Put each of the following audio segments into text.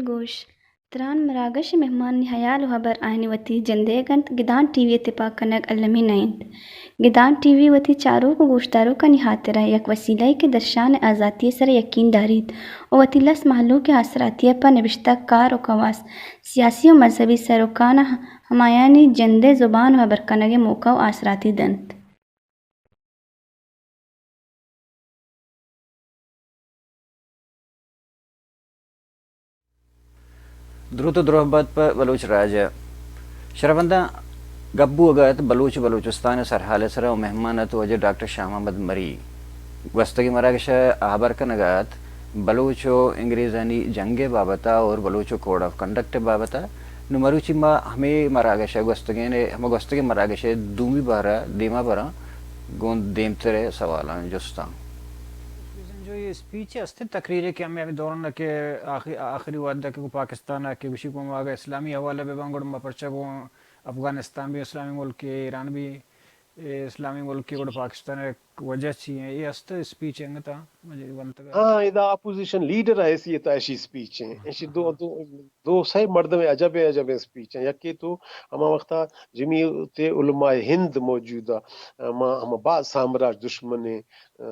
گوش، تران مراگش ءِ مہمانانی ہیال ءُ ہبر آیانی وتی جندئیگ اَنت، گدان ٹی وی ءِ تپاک کنگ المی نہ اِنت۔ گدان ٹی وی وتی چاروک ءُ گوشداروکانی ہاترا یک وسیلہ یے کہ درشان ءِ آزاتی ءِ سرا یکین داریت ءُ وتی لس مہلوک ءِ آسراتی ءَ پہ نبشتہ کار ءُ کواس، سیاسی ءُ مذہبی سروکاں ہمایانی جند ءِ زبان ءُ ہبر کنگ ءِ موقع ءُ آسراتی دنت۔ دروت ءُ درہبات پہ بلوچ راج ءَ۔ شرپنداں، گپ بوگ ءَ اَت بلوچ ءُ بلوچستان ءِ سرحال ءِ سرا ءُ مہمان اَت واجہ ڈاکٹر شاہ محمد مری۔ گوستگیں مراگش ءَ ہبر کنگ ءَ اَت بلوچ ءُ انگریزانی جنگ ءِ بابت ءَ اور بلوچ ءُ کوڈ آف کنڈکٹ ءِ بابت ءَ۔ نوں مروچی ما ہمے مراگش ءَ گوستگیں، ہمے گوستگیں مراگش ءِ دومی بہر ءَ دیما براں گوں دیمتر ءِ سوالاں جستاں۔ جو یہ اسپیچ است تقریر کہ ہمیں ابھی دوران کہ آخری، آخری وعدہ کہ پاکستان کہ گوشی گوں آگا اسلامی حوالہ بہ بان گڑ ما پرچہ گوں افغانستان بھی اسلامی ملک ہے، ایران بھی اے اسلامی ملک ءِ گڑا پاکستان ءِ وجہ چی ایں؟ اے است اسپیچ انگت ءَ مجھے ونتگ ءَ۔ ہاں، ادا اپوزیشن لیڈر ءِ حیثیت ءَ ایشی اسپیچ ایں۔ ایشی دو، دو، دو سئے مردم ءِ عجب ءِ عجب ءِ اسپیچ ایں۔ یکے تو ہما وقت ءَ جمعیت علماء ہند موجود ءَ، ہما، ہما باز سامراج دشمن ءِ، ءَ،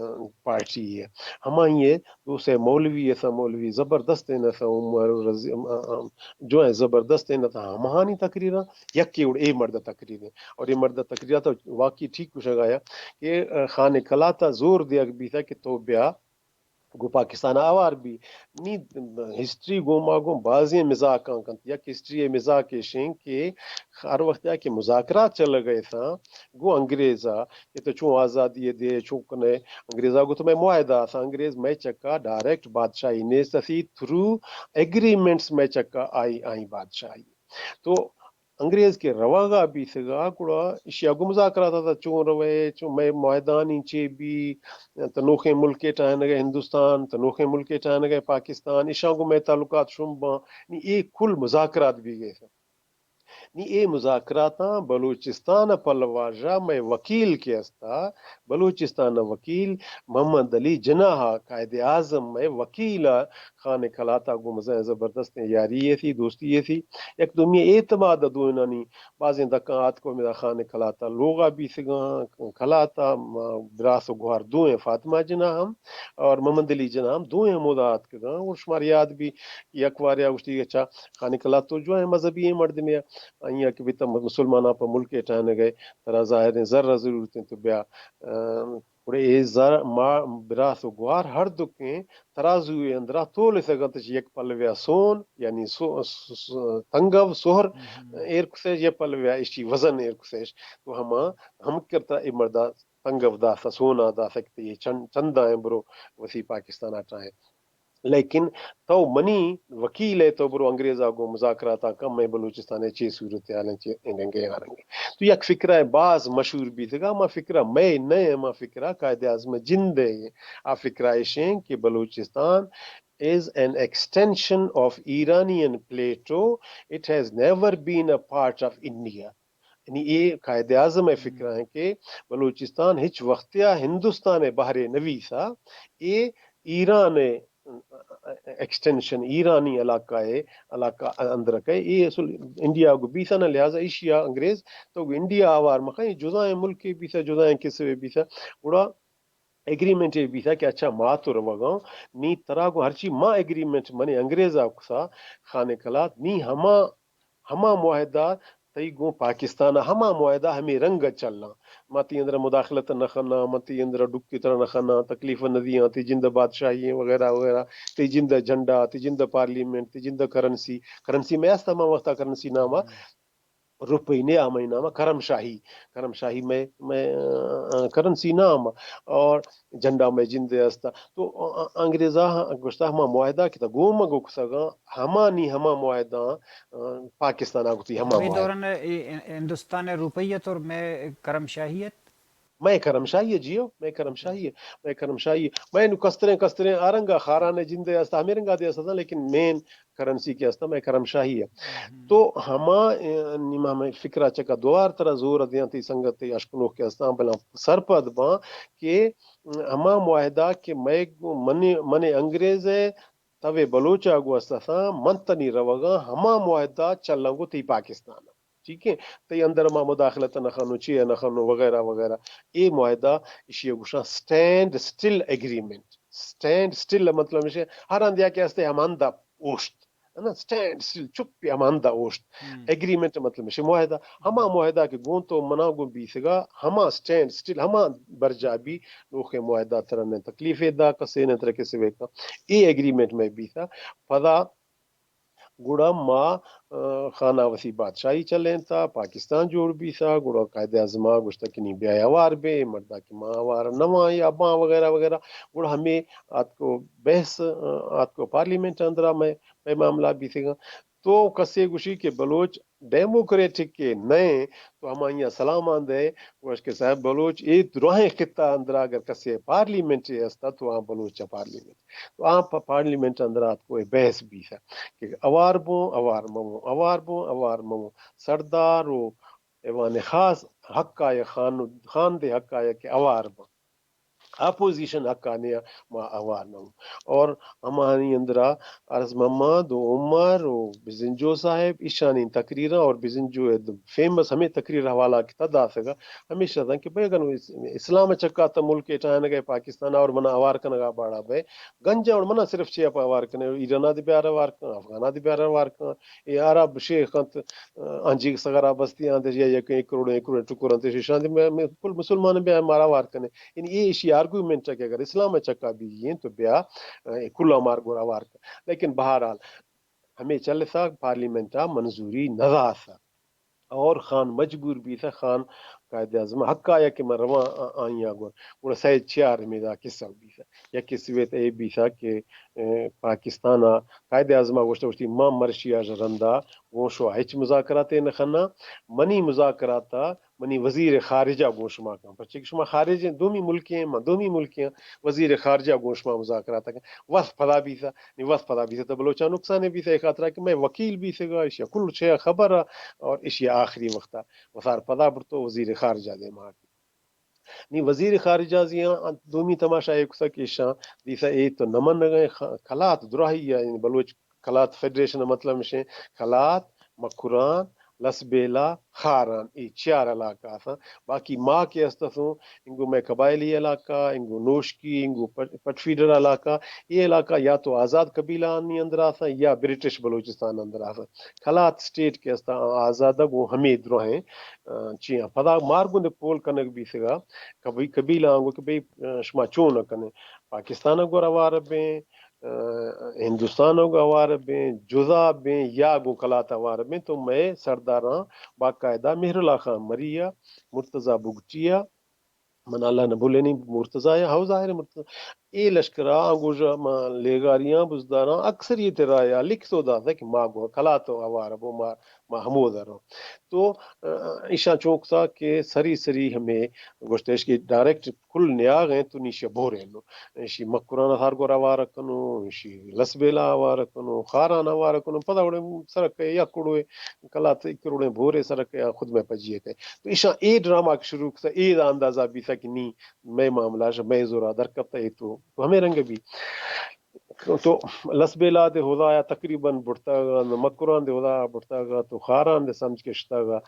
پارٹی ءِ۔ ہمائی ءِ دو سئے مولوی اتاں، مولوی زبردست ایں اتاں، عمر رضی، ام، ام، جو ایں زبردست ایں اتاں، ہماہانی تقریراں یکے وڑ اے مرد ءِ تقریر ایں۔ اور اے مرد ءِ تقریرات واقعی ٹھیک گوشگ ءَ آیا کہ، ءَ، خان قلات ءَ زور دیگ بیتگ کہ تو بیا گوں پاکستان ءَ اوار بی۔ نی ہسٹری گوں ما گوں بازیں مزاکاں کنت۔ یک ہسٹری ءِ مزاک ایش ایں کہ ہر وقت ءَ کہ مذاکرات چلگ ءَ اتاں گوں انگریز ءَ کہ تو چون آزادی ءَ دے، چون کنے، انگریز ءَ گوت مئے معاہدہ اتاں، انگریز مئے چکا ڈائریکٹ بادشاہی نیست اسی، تھرو ایگریمنٹس مئے چکا آئی، آئی بادشاہی۔ تو انگریز کہ روگ ءَ بیتگ ءَ گڑا ایشی ءَ گوں مذاکرات ءَ چون روئے، چون مئے معاہدانی چے بی، تو نوکیں ملکے ٹاہینگ ءَ ہندوستان، تو نوکیں ملکے ٹاہینگ ءَ پاکستان، ایشاں گوں مئے تعلقات شوم باں۔ نی اے کل مذاکرات بیگ ءَ اتاں۔ نی اے مذاکراتاں بلوچستان ءِ پلواژہ مئے وکیل کہ استا، بلوچستان ءِ وکیل محمد علی جناح ءَ، قائد اعظم مئے وکیل ءَ خان قلات ءَ گوں مزن زبردستیں یاری ایسی، دوستی ایسی۔ یک دومی اعتماد ءَ دوئینانی بازیں دکاں آتک ءُ مدا خان قلات ءَ لوغ ءَ بیتگاں، قلات ءَ، م-، براس ءُ گوہار دوئیں، فاطمہ جناح ہم اور محمد علی جناح ہم دوئیں ہمودا آتکگاں۔ اور شمار یاد بی کہ یک وارے ءَ گوشتی کہ اچھا خان قلات تو جو ایں مذہبی ایں مردمے، آئی ءَ کہ بیتا مسلماناں پہ ملک ءَ ٹاہینگ ءَ ترا ظاہریں زر ءِ ضرورت ایں تو بیا، ءَ، گڑا اے زر ما براس ءُ گوہار ہر دکیں ترازو ءِ اندرا تولسگ اَنت، یک پلوے ءَ سون، یعنی سو-، س-، س-، تنگو سہر ایر کسیش، یک پلوے ءَ ایشی وزن ایر کسیش۔ تو ہما ہم کرتا اے مردا تنگو داتا، سونا داتا کہ اے چن-، چنداں ایں برو وتی پاکستان ءَ ٹاہیں۔ لیکن تو منی وکیل ئے، تو برو انگریز ءَ گوں مذاکراتاں کن، مئے بلوچستان ءِ چے صورتحال ایں، چے انگے آرنگے۔ تو یک فکرہ ءَ باز مشہور بیتگا، ہما فکرہ مئے نہ ایں، ہما فکرہ قائد اعظم ءِ جند ءِ ایں۔ آ فکرہ ایش ایں کہ Balochistan is an extension of Iranian plateau, it has never been a part of India. یعنی اے قائد اعظم ءِ فکر ایں کہ بلوچستان ہچ وقت ءَ ہندوستان ءِ بہرے نہ بیثہ، اے ایران ءِ ایکسٹینشن، ایرانی علاقہ ءِ، علاقہ اندرک ءِ، اے اصل انڈیا ءَ گوں بیثہ نہ، لہذا ایشی ءَ انگریز تو گوں انڈیا ءَ ہوار مکن، اے جدائیں ملکے بیثہ، جدائیں قصے بیثہ، گڑا ایگریمنٹے بیثہ کہ اچھا ما تو روگاں، نی ترا گوں ہرچی ما ایگریمنٹ منی انگریز ءَ کثہ، خان قلات، نی ہما ہما معاہدہ تئی گوں پاکستان ءَ، ہما معاہدہ ہمے رنگ ءَ چلاں۔ ما تئی اندر ءَ مداخلت نہ کناں، ما تئی اندر ءَ ڈکے ترا نہ کناں، تکلیف نہ دیاں، تئی جند ءِ بادشاہی ایں وغیرہ وغیرہ، تئی جند ءِ جھنڈا، تئی جند ءِ پارلیمنٹ، تئی جند ءِ کرنسی، کرنسی مئے است ہما وقت ءَ کرنسی نام ءَ۔ روپئی نے، آ مئے نام ءَ کرم شاہی، کرم شاہی مئے، مئے، آ، کرنسی نام ءَ، اور جھنڈا مئے جند ءَ است۔ تو، آ، آ، انگریزا گوشتا ہما معاہدہ کہ تا گوما گو کسگاں، ہما نی ہما معاہدہ، آ، پاکستان ءَ گوتی ہما ہمے معاہدہ۔ دوران ءَ اے ہندوستان ءِ روپئی ات اور مئے کرم شاہی ات؟ مئے کرم شاہی ءَ، جیو، مئے کرم شاہی ءَ، مئے کرم شاہی ءَ۔ مئے نو کستریں، کستریں آ رنگا خاران ءِ جند ءَ است، ہمے رنگا دے است، لیکن مین کرنسی کہ است، مئے کرم شاہی ءَ۔ تو ہما، اے، نی ما ہمے فکر ءَ چکا دوار ترا زور دیاں، تئی سنگت، تئی اشکنوک کہ استاں، بلاں سرپد باں کہ ہما معاہدہ کہ مئے گو-، من، من انگریز ءِ توے بلوچ ءَ گو است اتاں، من تنی روگاں، ہما معاہدہ چلاں گو تئی پاکستان ءَ۔ ٹھیک ہے؟ تئی اندر ما مداخلت نہ خنو، چی نہ خنو، وغیرہ وغیرہ۔ اے معاہدہ اشی گوشاں standstill agreement. Standstill مطلب ہے ہر ہندیا کہ ہستے ہم ہندا اوشت۔ ہے نا؟ اسٹینڈ سٹل، چپ ہم ہندا اوشت۔ ایگریمنٹ مطلب ہے معاہدہ۔ ہما معاہدہ کہ گون تو منا گون بیسگا، ہما اسٹینڈ سٹل، ہما برجا بی، نوخے معاہدہ ترا نے تکلیف دا، کسے نے ترا کسے ویکا۔ اے ایگریمنٹ میں بیسا۔ پدا گڑا ما، آ، خان آوسی بادشاہی چلینتا، پاکستان جوڑ بیسا، گڑا قائد اعظم ءَ گوشتا کہ نی بیا ہوار بے، مردا کہ ما ہوار نواں یا باں وغیرہ وغیرہ۔ گڑا ہمے آتکو بحث، آ، آتکو پارلیمنٹ اندرا میں، میں معاملہ بیسگا۔ تو کسے گوشی کہ بلوچ ڈیموکریٹک کے نئے، تو ہمائی سلام آن دے، گوش کہ صاحب بلوچ اے دراہیں خطہ اندرا اگر کسے پارلیمنٹ استا تو آ بلوچ پارلیمنٹ۔ تو آ پہ پارلیمنٹ اندر آتکو اے بحث بیثہ کہ اوار بوں، اوار مبوں، اوار بوں، اوار مبوں۔ سردار و ایوان خاص حق آیا، خان، خان دے حق آیا کہ اوار باں۔ اپوزیشن حق آنیا ما اوار نہ بوں۔ اور ہمانی اندرا عرض محمد و عمر و بزنجو صاحب ایشانی تقریراں اور بزنجو فیمس ہمیں تقریر حوالہ کتا داسگا ہمیشہ داں کہ بھئی اگر اس-، اسلام چکا تا ملک اٹھائنگا پاکستان اور منا اوار کنگا باڑا بھئی گنجا اور منا صرف چیا پہ اوار کنے، ایرانا دی بیارا وار کن، افغانا دی بیارا وار کن، اے عرب شیخ انت، آنجی سگرا بستی آن دے یا یک ایک کروڑ، ایک کروڑ ٹکر انت، شیشان دی میں، میں کل مسلمان بیا مارا وار کنے۔ یعنی اے ایشی آرگومنٹ ہے کہ اگر اسلام چکا بھی ہیں تو بیا، اے، کلا مار گورا وار کن۔ لیکن بہرحال ہمیں چلسا پارلیمنٹ آ منظوری نہ داسا۔ اور خان مجبور بیثہ، خان قائد اعظم حق آیا کہ من رواں آ-، آئیا گور۔ گڑا سید چیار میدا قصہ بیثہ۔ یک قصہ ویت اے بیثہ کہ، اے، پاکستان آ قائد اعظم آ گوشتہ گوشتی ما مرشی آ رندا گوں شما ہچ مذاکرات نہ خنا، منی مذاکرات آ منی وزیر خارجہ گوں شما کن۔ پرچہ کہ شما خارج دومی ملک ہیں، ما دومی ملک ہیں، وزیر خارجہ گوں شما مذاکرات کن۔ وس پدا بیثہ۔ نی وس پدا بیثہ تو بلوچاں نقصان بیثہ، اے خاطرا کہ مئے وکیل بیثگا، اشیا کل شے خبر ء اور اشیا آخری وقت ء وسار پدا برتو وزیر خارجہ دے ماں۔ نی وزیر خارجہ زیاں دومی تماشا اے کسا کہ ایشاں دیثہ اے تو نمن گئے خ-، کلات دراہی ء، یعنی بلوچ کلات فیڈریشن ء مطلب مشیں کلات، مکران، لسبیلہ، خاران، اے چیار علاقہ آساں۔ باقی ما کہ است اسوں، انگو مئے قبائلی علاقہ، انگو نوشکی، انگو پٹ-، پٹ فیڈر علاقہ، اے علاقہ یا تو آزاد قبیلہ آنی اندر آساں یا برٹش بلوچستان اندر آساں۔ کلات سٹیٹ کہ استا آزادہ گوں ہمے درہیں، آ، چیاں۔ پدا مارگوند پول کنگ بیسگا، قبی-، قبیلہ آنگو کہ بھئی، آ، شما چون کنے؟ پاکستان گور اوار بیں، آ، ہندوستان ء گوں ہوار بیں، جزا بیں یا گوں کلات ہوار بیں، تو مئے سرداراں باقاعدہ مہر اللہ خان مری ء، مرتضی بگٹی ء، من اللہ نہ بھولینی مرتضی ء، ہو ظاہر ہے مرتضی، اے لشکر ء گوش ما لیگاریاں بزداراں اکثریت رائے ء لکھ تو داتا کہ ما گوں کلات ہوار بو، ما، ما ہمود ء رو۔ تو، آ، ایشاں چونکتا کہ سری سری ہمیں گوشتش کہ ڈائریکٹ کل نیاغ انت تو نی ایشی ء بورینو۔ ایشی مکران ء ہر گور اوار کنو، ایشی لسبیلہ اوار کنو، خاران اوار کنو، پدا وڑے سرک ء یک کروڑے کلات، یک کروڑے بورے سرک ء خود میں پجی ء کئے۔ تو ایشاں اے ڈرامہ کہ شروع کتا، اے دا اندازہ بیتا کہ نی مئے معاملہ اش، مئے زورا در کپتا، اے تو، تو ہمیں رنگ بی۔ تو لسبیلہ دے ہدایا تقریباً بڑتگ ء، مکران دے ہدایا بڑتگ ء، تو خاران دے سمجھ کشتگ ء۔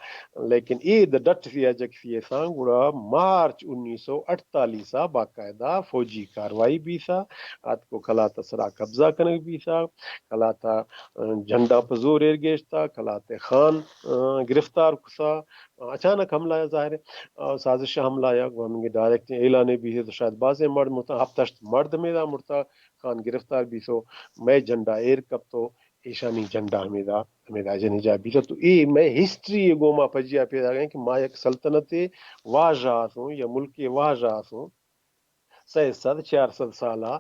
لیکن اے د-، ڈٹ سی ء جک سی ء سان گڑا مارچ انیس سو اڑتالیس ء باقاعدہ فوجی کاروائی بیثہ، آتکو کلات ء سرا قبضہ کنگ بیثہ، کلات ء، ا، جھنڈا پہ زور ایر گیشتہ، کلات ء خان، ا، گرفتار کثہ، اچانک حملہ ء ظاہر ء، ا، سازش حملہ یا گوانگے ڈائریکٹ اعلان بیثہ تو شاید بازیں مرد مرتہ، ہپت ہشت مرد میدا مرتہ، خان گرفتار بیثو، مئے جھنڈا ایر کپتو، ایشانی جھنڈا ہمیدا، ہمیدا جنجا بیتا۔ تو اے مئے ہسٹری ءِ گوما پجیا پیدا گئے کہ ما یک سلطنت ءِ واجہ آسوں یا ملک ءِ واجہ آسوں، سئے سد، چار سد سالا،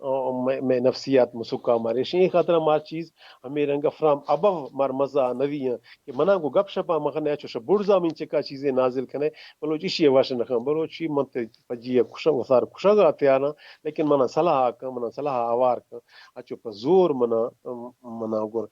آ، مئے، مئے نفسیات مسکا مارے۔ شیں خاطر ما چیز ہمے رنگ فرام ابو مار مزا نویاں کہ منا گو گپ شپا مخنے چوش بڑزا من چکا چیزے نازل کنے۔ بلوچ اشی وش نہ کن۔ بلوچی من تے پجی کشگ، وسار کشگ ءَ تیاراں، لیکن منا صلاح کن، منا صلاح آوار کن۔ اچو پہ زور منا، منا گر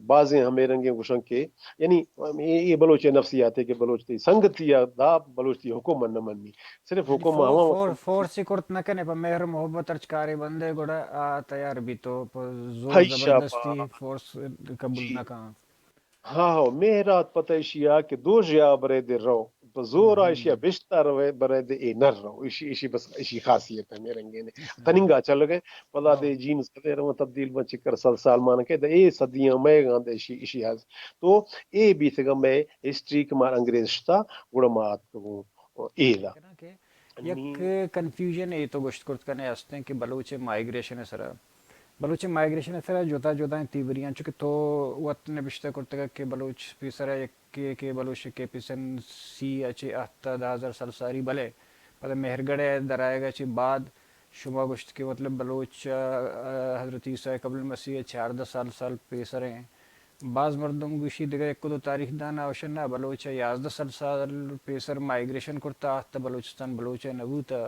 بازیں ہمے رنگیں گوشن کہ، یعنی، اے، اے بلوچ نفسیات ہے کہ بلوچ تی سنگتی یا دا بلوچ تی حکم نہ منی۔ صرف یعنی حکم فور-، ہوا فور-، فورس ہی کرت نہ کنے، پہ مہر و محبت ہرچ کارے بندے گڑا آ تیار بی تو پہ زور ہائی شاباش۔ زبردستی فورس قبول جی۔ نہ کن۔ ہاں، ہاں، مہرات پتہ ایشی آ کہ دو ژیا برے دے رو، تو زور آ ہم۔ ایشی آ بشتر روے برے دے اے نر رو۔ ایشی، ایشی بس، ایشی خاصیت ہے میرنگے نے۔ ہاں۔ تننگا چل گئے، پدا ہاں۔ دے جینز کدے رو تبدیل بن چکر صد سال مان کے، دے اے صدیاں مئے گاں دے ایشی، ایشی ہز۔ تو اے بیتگا مئے ہسٹری کہ مار انگریز شتا، گڑا ما آتکگوں اے دا۔ کنا کہ یک نی کنفیوژن اے تو گوشت کرت کنے ہستیں کہ بلوچ مائیگریشن سرا بلوچ مائیگریشن ءِ سرا جتا جتائیں تیوریاں، چونکہ تو وت نبشتہ کرتگ کہ بلوچ پیسرا یکے کہ بلوچ کے پی ایس این سی ءَ چہ اہت ءَ دہ ہزار سال ساری، بلے پدا مہرگڑھ ءِ درآیگ ءَ چہ بعد شما گوشت کہ مطلب بلوچ، آ، حضرت عیسیٰ قبل مسیح ءَ چاردہ سال سال پیسر ایں۔ باز مردم گوشی دگہ یک دو تاریخ دان ءَ اوشن ءَ بلوچ ءَ یازدہ سد سال پیسر مائیگریشن کرتا، آہت ءَ بلوچستان بلوچ ءَ نہ بوتا۔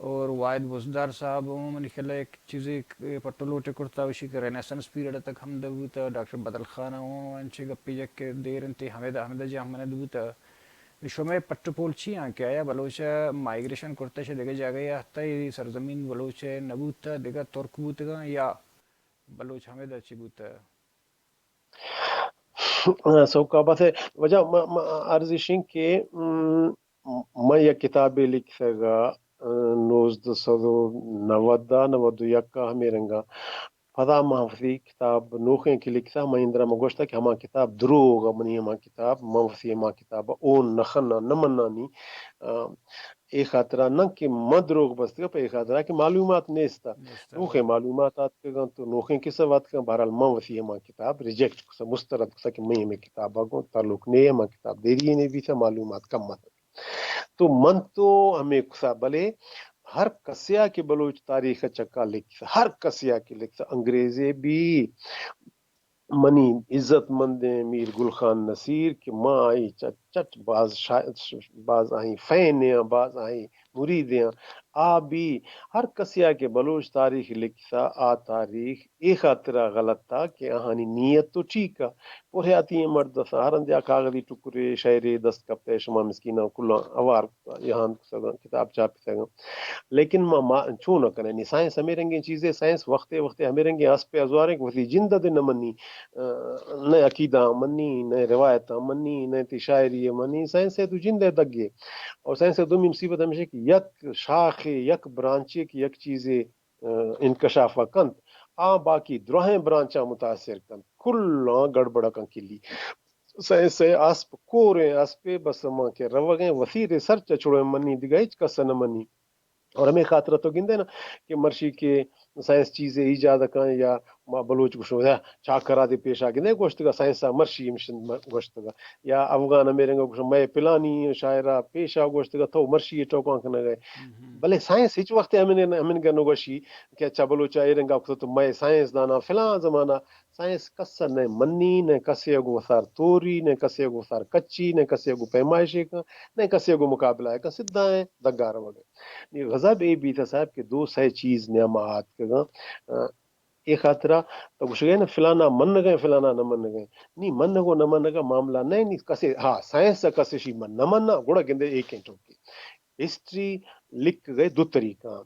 اور واحد بزدار صاحب ہوں منی خیال ءَ یک چیزے پٹو لوٹے کرتا، اوشی کہ رینیسنس پیریڈ تک ہم دے بوتا، ڈاکٹر بدل خان ہوں انچے گپے یک دیر انت، ہمیدا، ہمیدا جا ہم منند بوتا۔ شمئے پٹ پول چی آں کہ آیا بلوچ ءَ مائیگریشن کرتا شہ دگہ جاگہ ءَ آہتا، اے سرزمین بلوچ ءِ نہ بوتا، دگہ ترک بوتگاں یا بلوچ ہمیدا چی بوتا؟ سوکا بس وجہ ما، ما عرض اشیں کہ، م، من یک کتابے لکھتگ ءَ، نوزدہ سد و نود ءَ، نود و یک ءَ ہمے رنگ ءَ۔ پدا من وتی کتاب نوخیں کہ لکھتا، من اندرا من گوشتا کہ ہما کتاب دروغ ءَ، منی ہما کتاب، من وتی ہما کتاب ءَ اون نہ خنا، نہ منانی۔ آ، اے خاطرا نہ کہ من دروغ بستگا، پہ اے خاطرا کہ معلومات نیستا۔ نیستا۔ نوخیں معلومات آتکگاں تو نوخیں کسہ آتکگاں، بہرحال من وتی ہما کتاب ریجیکٹ کسا، مسترد کسا کہ منی ہمے کتاب ءَ گوں تعلق نے، ہما کتاب دیری نے بیتا، معلومات کم ات۔ تو من تو ہمے کسا، بلے ہر کسیا کہ بلوچ تاریخ ءَ چکا لکھتا، ہر کسیا کہ لکھتا، انگریزے بی، منی عزت مندیں میر گل خان نصیر کہ ما آئی چٹ، چٹ باز شا-، باز آئی فین آں، باز آئی مرید آں۔ آ بی ہر کسیا کہ بلوچ تاریخ لکھتا، آ تاریخ اے خاطرا غلط تا کہ آہانی نیت تو ٹھیک ءَ، پرحیاتی ایں مرد اساں، ہر ہندے آ کاغذی ٹکرے، شعرے دست کپتہ، شما مسکیناں کلاں اوار کتہ، یہان کتگاں، کتاب چھاپتگاں۔ لیکن ما، ما چون نہ کنیں؟ نی سائنس ہمے رنگیں چیزے، سائنس وختے وختے ہمے رنگیں اسپے ازواریں کہ وتی جند ءَ دے نہ منی، آ، نہ عقیدہ منی، نہ روایت منی، نہ تی شاعری منی، سائنس ءَ تو جند ءَ دگے۔ اور سائنس ءِ دومی مصیبت ہمیش کہ یک شاخے، یک برانچے کہ یک چیزے انکشاف ءَ کنت، آ باقی دراہیں برانچاں متاثر کنت، کلاں گڑبڑ ءَ کنت کلی۔ سائنس ءِ اسپ کوریں اسپے، بس ہما کہ روگیں، وتی ریسرچ ءَ چڑویں منی، دگہ ہچ کس ءَ نہ منی۔ اور ہمے خاطر ءَ تو گندے نا کہ مرشی کہ سائنس چیزے ایجاد کن یا ما بلوچ گوشو یا چاکرا دے پیشا گندے گوشتگا سائنس ءَ مرشی ہمشن گوشتگا۔ یا افغان ہمے رنگ ءَ گوشاں، مئے پلانی شاعر ءَ پیش ءَ گوشتگ ءَ تو مرشی ءِ ٹوکاں کنگ ءَ ئے۔ ہم، ہم۔ بلے سائنس ہچ وقت ہمن، ہمنگا نہ گوشی کہ اچھا بلوچ ءَ اے رنگا کتو تو مئے سائنس داناں فلاں زمانہ سائنس کس ءَ نہ منی، نہ کسے ءَ گوں وسار توری، نہ کسے ءَ گوں وسار کچی، نہ کسے ءَ گوں پیمائشے کن، نہ کسے ءَ گوں مقابلہ ءَ کن، سدھا ایں دگا روگ ءَ۔ نی غضب اے بیت صاحب کہ دو سئے چیز نیاما آتکگاں۔ اے خاطرا تو گوشگ ئے نا فلانا منگ ءَ، فلانا نہ منگ ءَ۔ نی منگ ءُ نہ منگ ءَ معاملہ نہ، نی کسے، ہاں، سائنس ءَ کسے شی من نہ مناں، گڑا گندے ایکیں ٹوکے۔ ہسٹری لکھگ ءِ دو طریقہ آں۔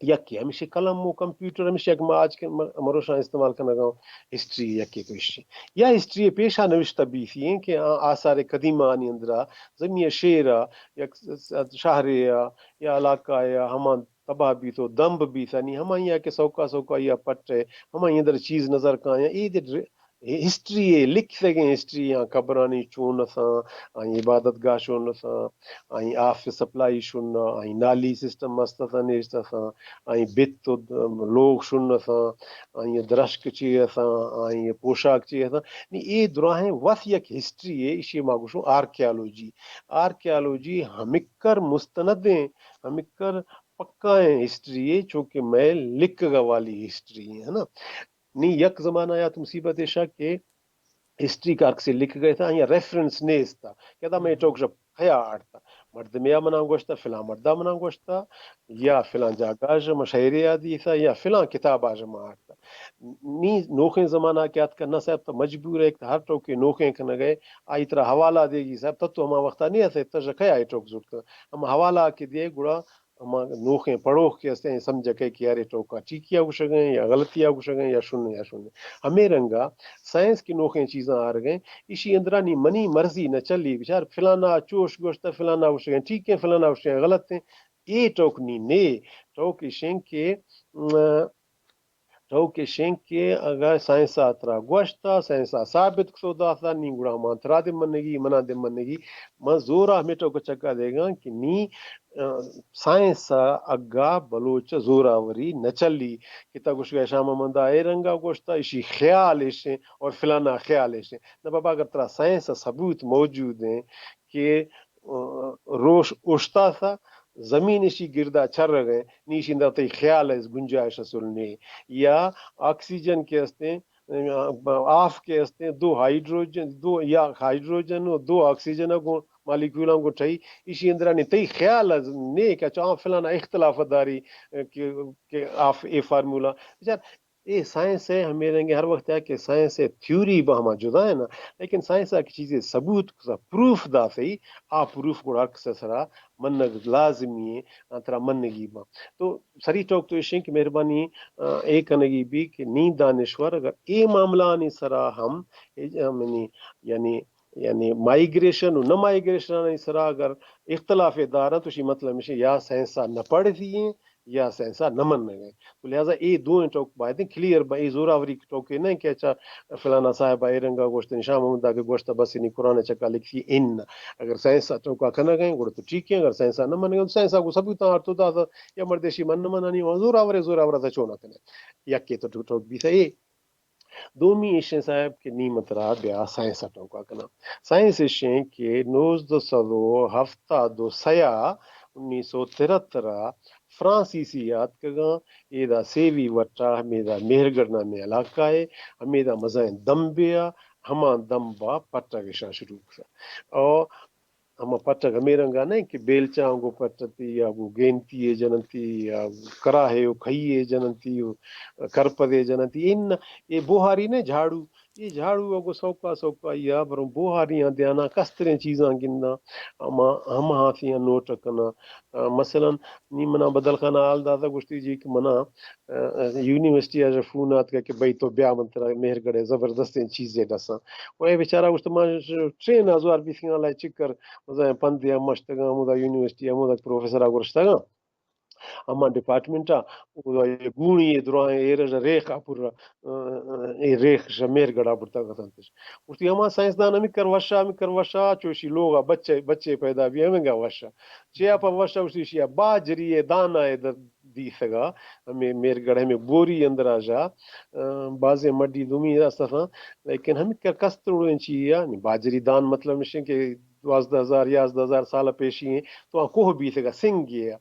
یکے ہمیشی قلم ءُ کمپیوٹر، ہمیشی یک ما آج کے م-، مروشاں استعمال کنگ ءَ آں، ہسٹری یکے تو ایشی۔ یا ہسٹری پیشا نوشتہ بیتی ایں کہ آ-، آثار قدیمہ آنی اندرا زمین شیر ءَ، یک س-، س-، شہرے ءَ یا علاقہ ءَ ہمان تباہ بیت ءُ دمب بیت، نی ہمائی ءَ کہ سوکا سوکا یا پٹ ءَ ہمائی اندر چیز نظر کایاں، اے دے ر-، ہسٹری ء لکھتگیں، ہسٹری آں قبرانی چون اتاں، آئی عبادت گاہ چون اتاں، آئی آف سپلائی شون، آئی نالی سسٹم مست اتاں نیست اتاں، آئی بت و لوگ شون اتاں، آئی درشک چی اتاں، آئی پوشاک چی اتاں۔ نی اے دراہیں وت یک ہسٹری ہے، اشی ما گوشوں آرکیالوجی۔ آرکیالوجی ہمکر مستندیں، ہمکر پکائیں ہسٹری ہے، چونکہ مئے لکھگا والی ہسٹری ہے نا۔ نی یک زمانہ یات مصیبت ایشا کہ ہسٹری کا ہر کسی لکھ گئے تھا، یا ریفرنس نیست تھا کہ دا میں ٹوک شپ کھیا آڑتا، مردمیا منا گوشتا، فلاں مردا منا گوشتا، یا فلاں جاگہ اش ما شعرے آ دیتا، یا فلاں کتاب اش ما آڑتا۔ نی نوخیں زمانہ کہ آتکا نہ صاحب تو مجبور ہے کہ ہر ٹوکے نوخیں کنگے، آئی ترا حوالہ دے گی صاحب، تو تو ہما وقتا نہیں آتے، تو کھیا اے ٹوک زرتا۔ ہم حوالہ کہ دے گڑا ہما نوخیں پڑوخ کہ استیں، سمجھ کئے کہ یار اے ٹوکا ٹھیکیا گوشگیں یا غلطیا گوشگیں یا شنیں یا شنیں۔ ہمے رنگا سائنس کہ نوخیں چیزاں آرگیں، ایشی اندرا نی منی مرضی نہ چلی، بچار فلانا چوش گوشتہ، فلانا گوشگیں ٹھیکیں، فلانا گوشگیں غلطیں۔ اے ٹوک نی نے، ٹوک ایشیں کہ، م، ٹوک ایشیں کہ اگاں سائنس ء ترا گوشتا، سائنس ء ثابت کتو داتا، نی گڑا ہما ترا دے منگی، منا دے منگی۔ من زورا ہمے ٹوک چکا دیگاں کہ نی، ا، سائنس ء اگا بلوچ زوراوری نہ چلی کہ تا گوشگا شاہ محمد ء اے رنگا گوشتا، اشی خیال ایشیں اور فلانا خیال ایشیں۔ نہ بابا، اگر ترا سائنس ء ثبوت موجود ہیں کہ، ا، روش اوشتاتا، زمین اشی گردا چرگ ہیں، نی اشی اندر تئی خیال ء گنجائش اصل نے۔ یا آکسیجن کہ استیں، آف کہ استیں، دو ہائیڈروجن، دو یا ہائیڈروجن و دو آکسیجن گوں مالیکیولاں گوں ٹھئی، ایشی اندرا نی تئی خیال ء نے کہ اچھا آ فلانا اختلاف داری کہ، کہ آف اے فارمولا۔ بچار، اے سائنس ہے، ہمے رنگ ہر وقت ہے کہ سائنس ہے، تھیوری با ہما جدا ہے نا، لیکن سائنس ہے کہ چیزیں ثبوت کتا، پروف داتے، آ پروف گڑا ہر کسے سرا منگ لازمی ہے، آ ترا منگی با۔ تو سری ٹوک تو ایشیں کہ مہربانی، آ، اے کنگی بی کہ نی دانشور اگر اے معاملہ آنی سرا ہم، اے، یعنی، یعنی، یعنی مائیگریشن و نہ مائیگریشن آنی سرا اگر اختلاف دارن تو شی مطلب مشے یا سائنس آ نہ پڑھ دیئے یا سائنس آ نہ منگے۔ تو لہذا اے دوئیں ٹوک باید کلیئر با، اے زوراوری ٹوکے نہ کہ اچھا فلانا صاحب اے رنگا گوشت، نشان محمد دا کہ گوشت بس نی قرآن چکا لکھی ان۔ اگر سائنس آ ٹوکا کنگے گڑا تو ٹھیک ہے، اگر سائنس آ نہ منگے تو سائنس آ کو ثبوت آر تو دا یا مردشی من نہ منانی، زوراورے زوراورا تا چونا کنے۔ یکے تو ٹوک بیتا اے۔ دومی ایشیں صاحب کہ نی من ترا بیا سائنس ء ٹوکا کناں۔ سائنس ایشیں کہ نوزدہ سد و ہفتاد و سیا، انیس سو ترہتر ء فرانسیسی آتکگاں، ایدا سیوی وٹا ہمیدا مہرگڑھ نامیں علاقہ ء، ہمیدا مزائیں دمبے ء، ہما دمب ء پٹگ اشاں شروع کتہ۔ او ہما پٹگ ہمے رنگا نہ کہ بیلچاں گوں پٹتی یا گوں گینتی ء جننتی یا کراہے و کھئی ء جننتی و کرپدے جننتی۔ ان اے بوہاری نہ جھاڑو، اے جھاڑو ء گوں سوکا سوکا یا بروں بوہاریاں دیانا کستریں چیزاں گنداں، ہما، ہما ہاتیاں نوٹ کناں۔ آ، مثلاً نی منا بدل خان ء حال داتا گوشتی جی کہ منا، آ، یونیورسٹی ء فون آتکا کہ بھئی تو بیا من ترا مہرگڑھ ء زبردستیں چیزے ڈساں۔ و اے بیچارہ گوشت ما ٹرین ء زوار بیتگاں لائے چکر مزائیں پندے ہم مشتگاں، ہمودا یونیورسٹی ہمودا پروفیسر ء گرشتگاں۔ ہما ڈپارٹمنٹ ء اودا اے گونی اے دراہیں ایرج ریخ ء پر، آ، اے ریخ شہ مہرگڑھ ء برتگ اتنتش۔ گوشتی ہما سائنسدان ہمے کر وشا، ہمے کر وشا، چوشی لوگ ء بچے، بچے پیدا بی ہمینگا وشا۔ چیا پہ وشا گوشتی شیا باجری ء دانا ء در دیتگا، ہمے مہرگڑھ ہمے بوری اندرا جا، آ، بازیں مڈی دومی است اتاں، لیکن ہمے کر کستر اڑیں چی یا، نی باجری دان مطلب مشیں کہ دوازدہ ہزار، یازدہ ہزار سال پیشی ہیں، تو آ کوہ بیتگا سنگی ہے،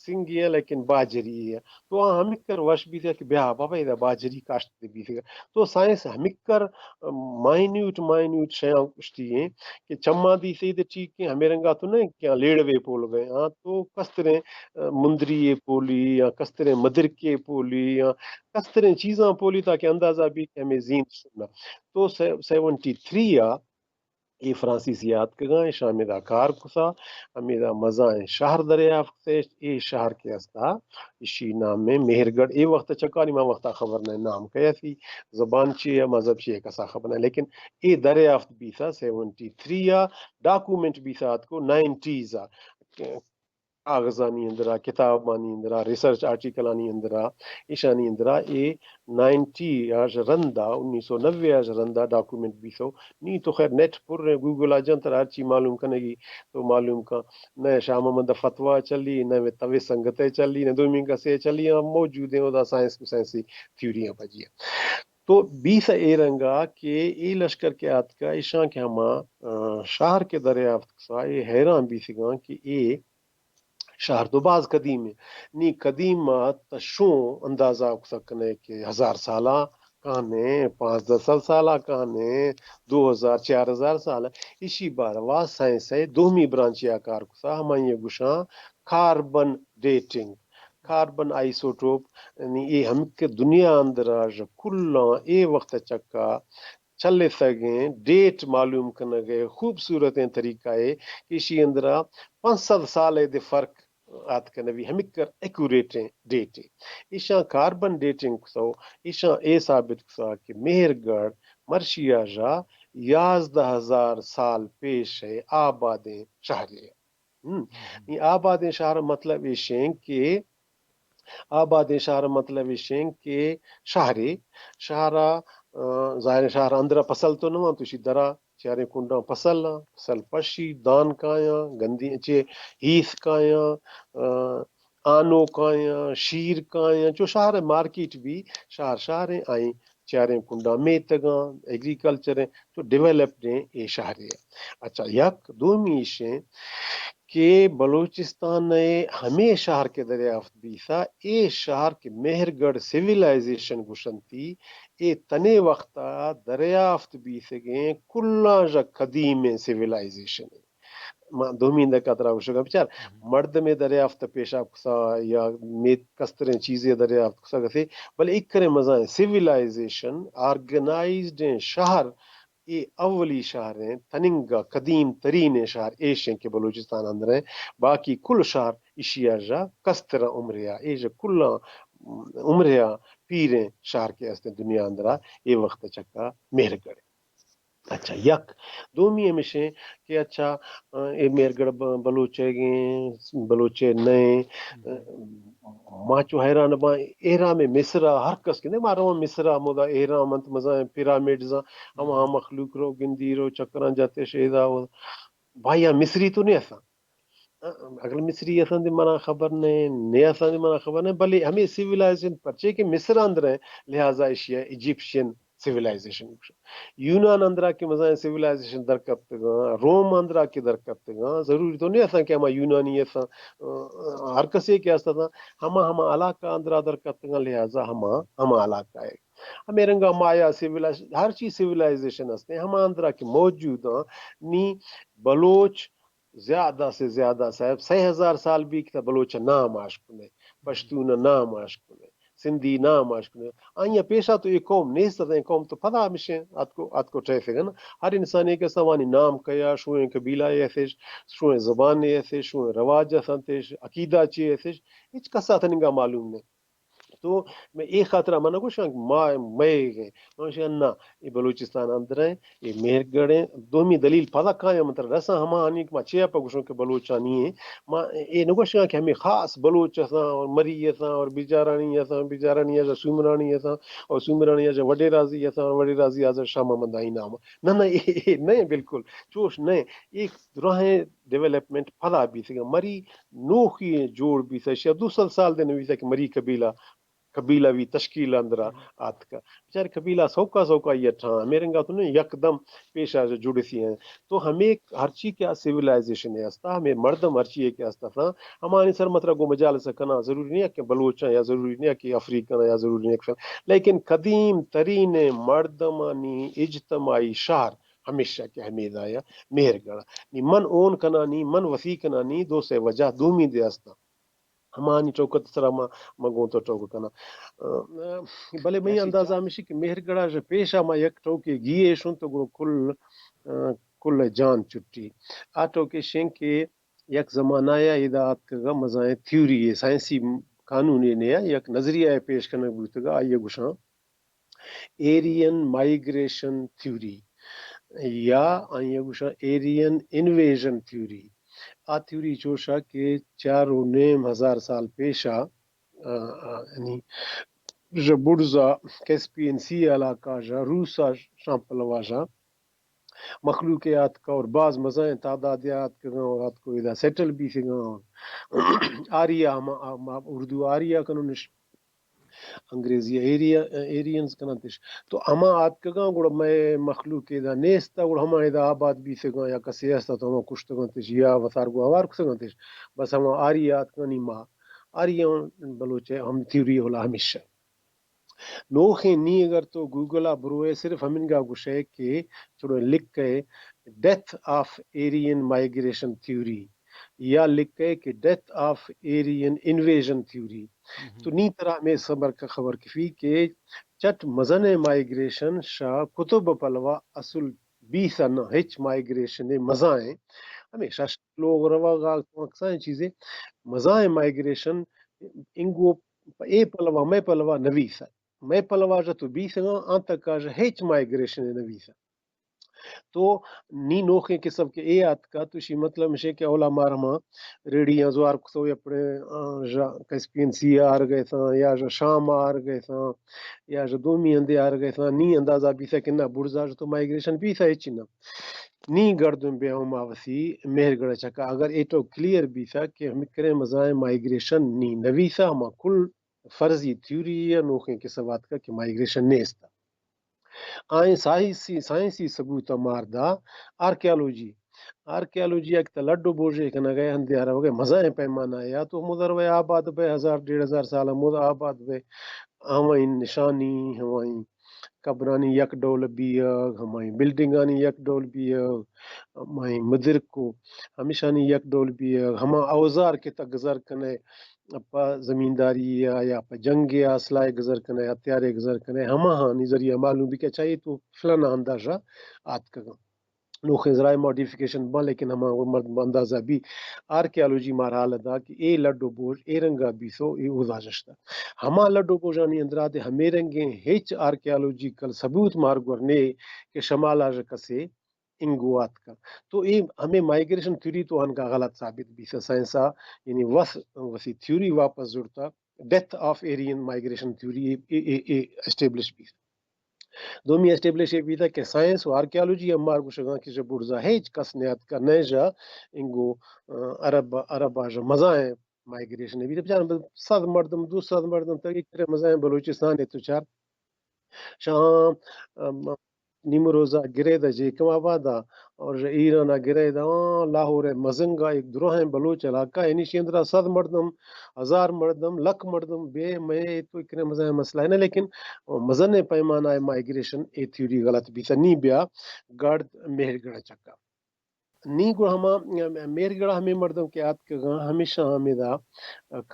سنگی ہے لیکن باجری ہے۔ تو آ ہمکر وش بیتگا کہ بیا بابا ادا باجری کاشت بیتگا۔ تو سائنس ہمکر مائنیوٹ، مائنیوٹ شیاں اشتی ہیں کہ چماں دیتے دے ٹھیک ہیں، ہمیں رنگا تو نہیں کہ لیڑوے پول گئے، ہاں تو کستریں، آ، مندری پولی یا کستریں مدرکے پولی یا کستریں چیزاں پولی تاکہ اندازہ بھی کہ ہمیں زین سننا۔ تو سیونٹی تھری آ اے فرانسیسی آتکگاں، ایشاں ہمیدا کار کتا، ہمیدا مزائیں شہر دریافت کتش۔ اے شہر کہ استا، ایشی نام میں مہرگڑھ۔ اے وقت چکانی ما وقتا خبر نہ نام کیا تھی، زبان چی ہے، مذہب چی ہے، کسا خبر نہ۔ لیکن اے دریافت بیتا سیونٹی تھری آ، ڈاکومنٹ بیتا آتکو نائنٹیز آ۔ کاغذانی اندرا، کتابانی اندرا، ریسرچ آرٹیکلانی اندرا، ایشانی اندرا اے نائنٹی آش رندا، انیس سو نوے آش رندا ڈاکومنٹ بیثو۔ نی تو خیر نیٹ پر ہیں، گوگل آ جنت، ہر چی معلوم کنگی تو معلوم کن۔ نہ شاہ محمد فتویٰ چلی، نہ توے سنگتے چلی، نہ دومی کسے چلی، ہم موجود ہیں، ادا سائنس کو سائنسی تھیوریاں پجیا۔ تو بیث اے رنگا کہ اے لشکر کہ آتکا، ایشاں کہ ہما، آ، شہر کہ دریافت کثا، اے حیران بیثگاں کہ اے شہر تو باز قدیم ہے۔ نی قدیم آ تا شوں اندازہ کثا کنے کہ ہزار سالا کانے، پانزدہ سد سالا کانے، دو ہزار، چار ہزار سال۔ ایشی باروا سائنس ہے دومی برانچی آ کار کثا، ہمائی گوشاں کاربن ڈیٹنگ، کاربن آئسوٹوپ۔ یعنی اے ہمک دنیا اندرا ژ کلاں اے وقت چکا چلتگیں ڈیٹ معلوم کنگ ء خوبصورتیں طریقہ ء کہ ایشی اندرا پنچ سد سال ء دے فرق آتک نہ بی، ہمکر ایکوریٹیں ڈیٹے۔ ایشاں کاربن ڈیٹنگ کثو، ایشاں اے ثابت کثا کہ مہر گڑھ مرشی ء ژا یازدہ ہزار سال پیش ء آبادیں شہرے۔ ہم۔ اے آبادیں شہر مطلب ایشیں کہ آبادیں شہر مطلب ایشیں کہ شہرے، شہر ء، آ، ظاہر ہے شہر اندرا پسل تو نہ وان، تو شی درا چاریں کنڈاں پسل آں، پسل پشی، دان کایاں، گندی چے ہیس کایاں، آ، آنو کایاں، شیر کایاں، چو شہر مارکیٹ بھی شہر شہریں آئیں چاریں کنڈاں میتگاں، ایگریکلچر ہیں، تو ڈیولپڈ ہیں اے شہرے۔ اچھا، یک دومی ایشیں کہ بلوچستان ء ہمے شہر کہ دریافت بیثا، اے شہر کہ مہرگڑھ سیولائزیشن گوشنتی، اے تنے وقتا دریافت بیثگیں کلاں ژ قدیمیں سیولائزیشن۔ ما دومی دکا ترا گوشگا بچار، مردمے دریافت پیشا کثا یا میت کستریں چیزے دریافت کثا گثے، بلے اکریں مزائیں سیولائزیشن، آرگنائزڈیں شہر، اے اولی شہر ہیں، تننگا قدیم ترین شہر ایش ہیں کہ بلوچستان اندر ہیں، باقی کل شہر ایشی ء ژ کستر عمریا، اے ژ کل عمریا پیریں شہر کے استیں دنیا اندرا، اے وقت چکا مہرگڑھ۔ اچھا، یک۔ دومی ہمیشیں کہ اچھا، اے مہرگڑھ ب-، بلوچ گیں، بلوچ نئے، ما چو حیران باں، اہرام مصر ء ہر کس کہ ما رواں مصر ء، ہمودا اہرام انت، مزائیں پیرامڈز، ہما مخلوق رو گندی رو چکراں جاتے شیدا و بھائی مصری تو نہیں اساں۔ اگر مصری اساں دی منا خبر نہیں، نہیں اساں دی منا خبر نہیں، بلے ہمیں سیولائزیشن پرچے کہ مصر اندر ہیں، لہذا ایشیا ایجپشین سیولائزیشن گوشن۔ یونان اندرا کہ مزائیں سیولائزیشن در کپتگاں، روم اندرا کہ در کپتگاں، ضروری تو نہیں اساں کہ ہما یونانی اساں، آ، ہر کسے کہ اساں، ہما، ہما علاقہ اندرا در کپتگاں، لہذا ہما، ہما علاقہ ہے۔ ہمیں رنگا مایا سیولائز-، ہر چیز سیولائزیشن ہستے، ہما اندرا کہ موجود ہیں، نی بلوچ زیادہ سے زیادہ صاحب، سئے ہزار سال بھی کہ بلوچ نام آش کنے، پشتون نام آش کنے، سندھی نام آش کنے۔ آئیا پیشا تو یہ قوم نیست، ایں قوم تو پدا ہمشیں آتکو، آتکو ٹریفک ہے نا۔ ہر انسان ایک سوانی نام کیا، شوئیں قبیلہ ایسے، شوئیں زبان ایسے، شوئیں رواج اسانتے، عقیدہ چی ایسے، ہچ کسا تنگا معلوم نہیں۔ تو میں اے خاطرا من گوشاں کہ ما مئے گئے۔ من گوشاں نہ، اے بلوچستان اندر ہیں، اے مہرگڑھ ہیں۔ دومی دلیل پدا کایاں من ترا رساں ہما آنی کہ ما چیا پہ گوشاں کہ بلوچانی ہیں۔ ما اے نہ گوشاں کہ ہمیں خاص بلوچ اساں اور مری اساں اور بیجارانی اساں، بیجارانی اساں، سومرانی اساں اور سومرانی اساں، وڈیرازی اساں اور وڈیرازی اساں شاہ محمد آئی نام۔ نہ، نہ، اے، اے، نہیں، بالکل۔ چوش نہیں۔ ایک دراہیں ڈیولپمنٹ پدا بیتگا۔ مری نوخی جوڑ بیتا، شاید دو سد سال دے نویتا کہ مری قبیلہ، قبیلہ وی تشکیل اندرا آتکا۔ بچار قبیلہ سوکا سوکا یہ ٹھاں، ہمیں رنگا تو نہیں یکدم پیشا جو جڑ سی ہیں۔ تو ہمیں ہرچی کیا سیولائزیشن ہے استا، ہمیں مردم ہرچی ہے کیا استا تھا، ہمانی سر مطلب گو مجالس کنا ضروری نہیں ہے کہ بلوچ ہیں یا ضروری نہیں ہے کہ افریقن ہیں یا ضروری نہیں ہے کہ، لیکن قدیم ترین مردمانی اجتماعی شہر ہمیشہ کہ ہمیں دایا مہرگڑھ۔ نی من اون کنانی، من وثی کنانی دو سے وجہ دومی دے استا۔ ہمانی ٹوکت سرا ما، ما گوں تو ٹوک کناں۔ آ، بلے مئی اندازہ ہمیشی کہ مہرگڑھا ژ پیشا ما یک ٹوکے گیے شون تو گڑا کل، آ، کل جان چٹی۔ آ ٹوکے شین کہ یک زمانہ یا ادا آتکگا مزائیں تھیوری ہے، سائنسی قانون ہے نیا، یک نظریہ ہے پیش کنگ بوتگا، آئیے گوشاں۔ ایرین مائیگریشن تھیوری یا آئی ء گوشاں ایرین انویژن تھیوری۔ آ تھیوری چوشا کہ چار و نیم ہزار سال پیشا، آ، آ، یعنی ژہ بڑزا کیسپین سی علاقہ ژہ روسا شان پلوا ژہ مخلوق آتکا اور باز مزائیں تعداد آتکگاں اور آتکو ادا سیٹل بیتگاں۔ آریا ہما، ہما اردو آریا کنونش، انگریزی ایریا، ایرینز کننتش۔ تو ہما آتکگاں گڑا مئے مخلوق ادا نیستا، گڑا ہما ادا آباد بیتگاں یا کسے ہستا تو ہما کشتگاں تش یا وتار گو ہوار کتگاں تش۔ بس ہما آریا آتکانی ما آریا بلوچ ہم تھیوری ہولا ہمیشہ۔ نوخیں نی اگر تو گوگل ء بروئے، صرف ہمنگا گوشئے کہ چڑو لکھئے death of Aryan migration theory یا لکھئے کہ death of Ariane invasion theory. تو نی ترا ہمے سبر کا خبر کفی کہ چٹ مزن مائگریشن شا کتب پلوا اصل بیث نہ، ہچ مائگریشن مزائیں۔ ہمیشہ لوگ روا گا اکثر چیزیں مزائیں مائگریشن انگو اے پلوا، مئے پلوا نویث۔ مئے پلوا ژہ تو بیثگاں، آں تکا ژہ ہچ مائگریشن نویث۔ تو نی نوخیں قسم کہ اے آتکا، تو شی مطلب مشے کہ اولا مار ہما ریڑیاں زوار کتو یا پڑے، آ، ژہ کیسپین سی آر گئے تھا، یا ژہ شام آر گئے تھا، یا ژہ دومی اندے آر گئے تھا، نی اندازہ بیثا کہ نہ بڑزا ژہ تو مائگریشن بیثا ہچی نہ۔ نی گردن بیا ہما وسی مہر گڑا چکا۔ اگر ایٹو کلیئر بیثا کہ ہمیں کرے مزائیں مائگریشن نی نویثا، ہما کل فرضی تھیوری یا نوخیں قصہ آتکا کہ مائگریشن نیست۔ آئیں سائنسی، سائنسی ثبوت مار دا آرکیالوجی۔ آرکیالوجی یک تا لڈ و بوجے کنگا ہندے ہر وگے مزائیں پیمانہ یا تو مدر وے آباد بے ہزار ڈیڑھ ہزار سال مد آباد بے۔ ہمائیں نشانی، ہمائیں قبرانی یک ڈول بیگ، ہمائیں بلڈنگانی یک ڈول بیگ، ہمائیں مدرکو ہمیشانی یک ڈول بیگ، ہما اوزار کہ تا گزر کنے پہ زمینداری یا، یا پہ جنگ یا اسلحہ گزر کنے، ہتھیارے گزر کنے، ہما ہانی ذریعہ معلوم بی کہ اچھا اے تو فلانا اندازہ آتکگاں۔ نوخیں ذرائع ماڈیفیکیشن باں، لیکن ہما مردم اندازہ بی۔ آرکیالوجی مارا حال دا کہ اے لڈ و بوج اے رنگا بیثو، اے اودا جشتا۔ ہما لڈ و بوجانی اندرا دے ہمے رنگیں ہچ آرکیالوجیکل ثبوت مار گور نے کہ شمالا ژہ کسے انگو آتکا۔ تو اے ہمے مائگریشن تھیوری تو ہنگا غلط ثابت بیثا۔ سائنسا یعنی وس، وسی تھیوری واپس زڑتا، death of Aryan migration theory اے، اے، اے، اے اسٹیبلش بیثا۔ دومی اسٹیبلش اے بیثا کہ سائنس و آرکیالوجی ہم مار گوشگاں کہ ژہ بڑزا ہچ کس نیاتکا، نئے ژہ انگو، آ، عرب، عرب آ ژہ مزائیں مائگریشن بیثا۔ بچار صد مردم، دو صد مردم تک کرے مزائیں بلوچستان اے تو چار شاہاں، ام، نیمروزا گرے دا جیکب آبادا اور ایرانا گرے دا، آ، لاہور مزنگا ایک دروہیں بلوچ علاقہ، یعنی شی اندرا صد مردم، ہزار مردم، لکھ مردم بے، مئے تو اکرے مزن مسئلہ ہے نا، لیکن مزن پیمانہ مائگریشن اے تھیوری غلط بیثا۔ نی بیا گڑد مہر گڑا چکا۔ نی گڑا ہما مہر گڑا ہمے مردم کہ آتکگاں، ہمیشاں ہمیدا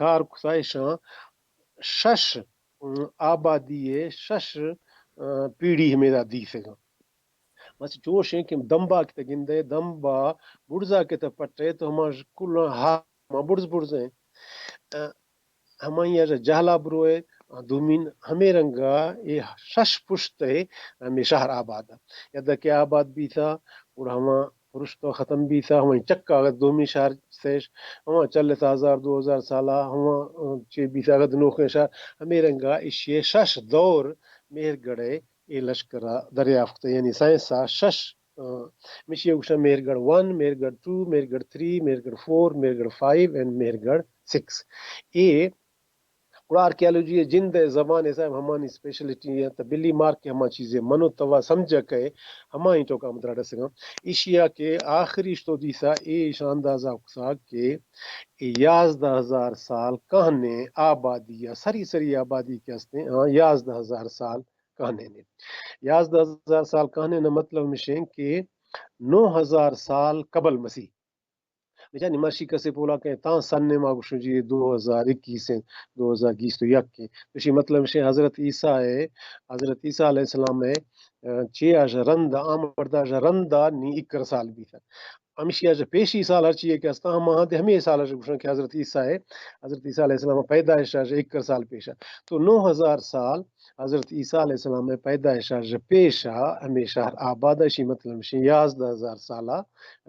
کار کثائشاں شش، ام، آبادی اے شش، ام، پیڑھی ہمیدا دیثگاں۔ بس چوش ایں کہ دمبا کہ تہ گندئے، دمبا بڑزا کہ تہ پٹئے تو ہما کل ہا، ہما بڑز بڑز ایں۔ ا، ہمائی ء جہلا بروئے، دومین ہمے رنگا اے شش پشت ء ہمے شہر آباد ء۔ یدہ کہ آباد بیثا، گڑا ہما پرشت ء ختم بیثا، ہمائی چکا اگد دومی شہر سیش، ہما چلتا ہزار دو ہزار سالا، ہما، ا، چے بیثا اگد نوخیں شہر، ہمے رنگا ایشی ء شش دور مہر گڑھ ء اے لشکر ء دریافت، یعنی سائنس ء شش، ا، مشی ء گوشاں مہر گڑھ ون، مہر گڑھ ٹو، مہر گڑھ تھری، مہر گڑھ فور، مہر گڑھ فائیو اینڈ مہر گڑھ سکس۔ اے گڑا آرکیالوجی ء جند ء زبان ء صاحب ہمانی اسپیشلٹی ء، تہ بلی مارک ء ہما چیزے منو توا سمجھک ء ہمائی ٹوکا مدرا رسگاں۔ ایشی ء کہ آخری اشتو دیسا اے ایشاں اندازہ کسا کہ اے یازدہ ہزار سال کہنیں آبادی ء، سری سری آبادی کہ ہستیں، ہاں، یازدہ ہزار سال کہنیں نے۔ یازدہ ہزار سال کہنیں نہ مطلب مشیں کہ نو ہزار سال قبل مسیح۔ بچا نماشی کسے پولا کہیں تاں سن ما گوشوں جی دو ہزار اکیس ہیں، دو ہزار بیس تو یک ہیں۔ تو شی مطلب مشیں حضرت عیسیٰ ہے، حضرت عیسیٰ علیہ السلام ہے، ا، چے آ ژہ رند، آ مردا ژہ رندا نی اکر سال بیثا۔ ہمیشی ءَ پیشی سال ہرچی کہ ہستاں، ہما ہمے سال ءَ گوشاں کہ حضرت عیسیٰ ءِ، حضرت عیسیٰ علیہ السلام ءِ پیدائش ءَ ایکر سال پیش ءَ۔ تو نو ہزار سال حضرت عیسیٰ علیہ السلام ءِ پیدائش ءَ پیش ءَ ہمے شہر آباد ءَ، اشی مطلب اشی یازدہ ہزار سال ءَ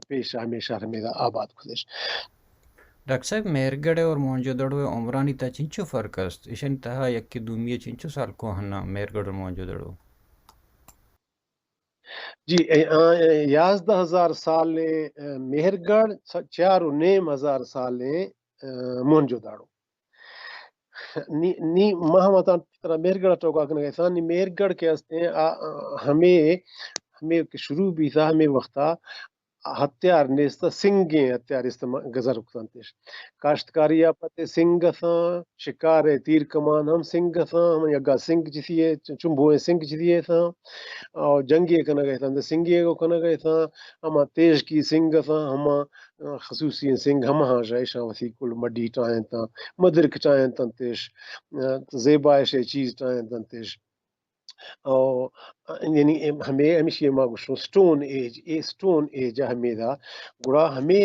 پیش ءَ ہمے شہر ہمیدا آباد کتش۔ ڈاکٹر صاحب، مہرگڑھ اور موہنجو دڑو ءِ عمرانی تہا چنچو فرق است؟ ایشانی تہا یکے دومی ءَ چنچو سال کوہن اَں مہرگڑھ اور موہنجو دڑو؟ جی، اے، آ، اے، یازدہ ہزار سال ایں، اے، مہرگڑھ، چ-، چار و نیم ہزار سال ایں، اے، موہنجو داڑو۔ نی، نی، ما ہم اتاں ترا مہرگڑھ ءَ ٹوکا کنگ ءَ اتاں، نی مہرگڑھ کہ ہستیں، آ، آ، ہمے، ہمے کہ شروع بیتا، ہمے وقتا ہتھیار نیست، سنگیں ہتھیار استعمال، گزر کتنتش۔ کاشتکاری ءَ پد سنگ اتاں، شکار ءِ تیر کمان ہم سنگ اتاں، ہمے اگا سنگ چیزی ءَ، چنبوئیں سنگ چیزی ءَ اتاں، اور جنگے کنگ ءَ اتاں، سنگے کو کنگ ءَ اتاں، ہما تیژکی سنگ اتاں، ہما، آ، خصوصی سنگ ہما ہاں شا، ایشاں وتی کل مڈی ٹائیں تاں، مدرک ٹائیں تنتش، آ، زیبائش ءِ چیز ٹائیں تنتش۔ او، یعنی ہمے، ہمیشی ما گوشوں سٹون ایج، اے سٹون ایج ہمیدا، گڑا ہمے،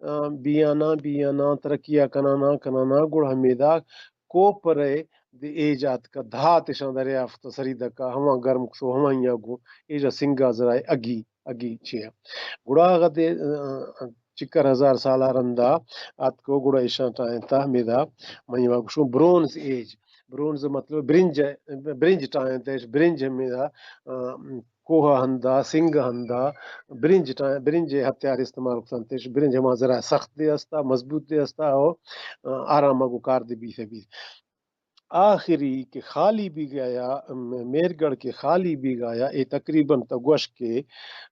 آ، بیاناں، بیاناں، ترقی ءَ کناناں، کناناں، گڑا ہمیدا کوپر ءِ دے ایج آتکا، دھات اشاں دریافت سری دکا، ہما گرم کتو، ہما ہیا گوں، ایجا سنگا ذرائع اگی، اگی چیا۔ گڑا اگا دے، آ، چکر ہزار سال ءَ رندا آتکو، گڑا ایشاں ٹائیں تا ہمیدا، من ما گوشوں برونز ایج، برونز مطلب برنج، برنج ٹائیں تیش، برنج ہمیدا، آ، کوہ ہندا، سنگ ہندا، برنج ٹائیں، برنج ہتھیار استعمال کتنتش، برنج ہما ذرا سخت دے استا، مضبوط دے استا، او، آ، آرام گو کار دے بیت بیت۔ آخری کہ خالی بیگایا، م-، مہرگڑھ کہ خالی بیگایا، اے تقریباً تو گوش کہ،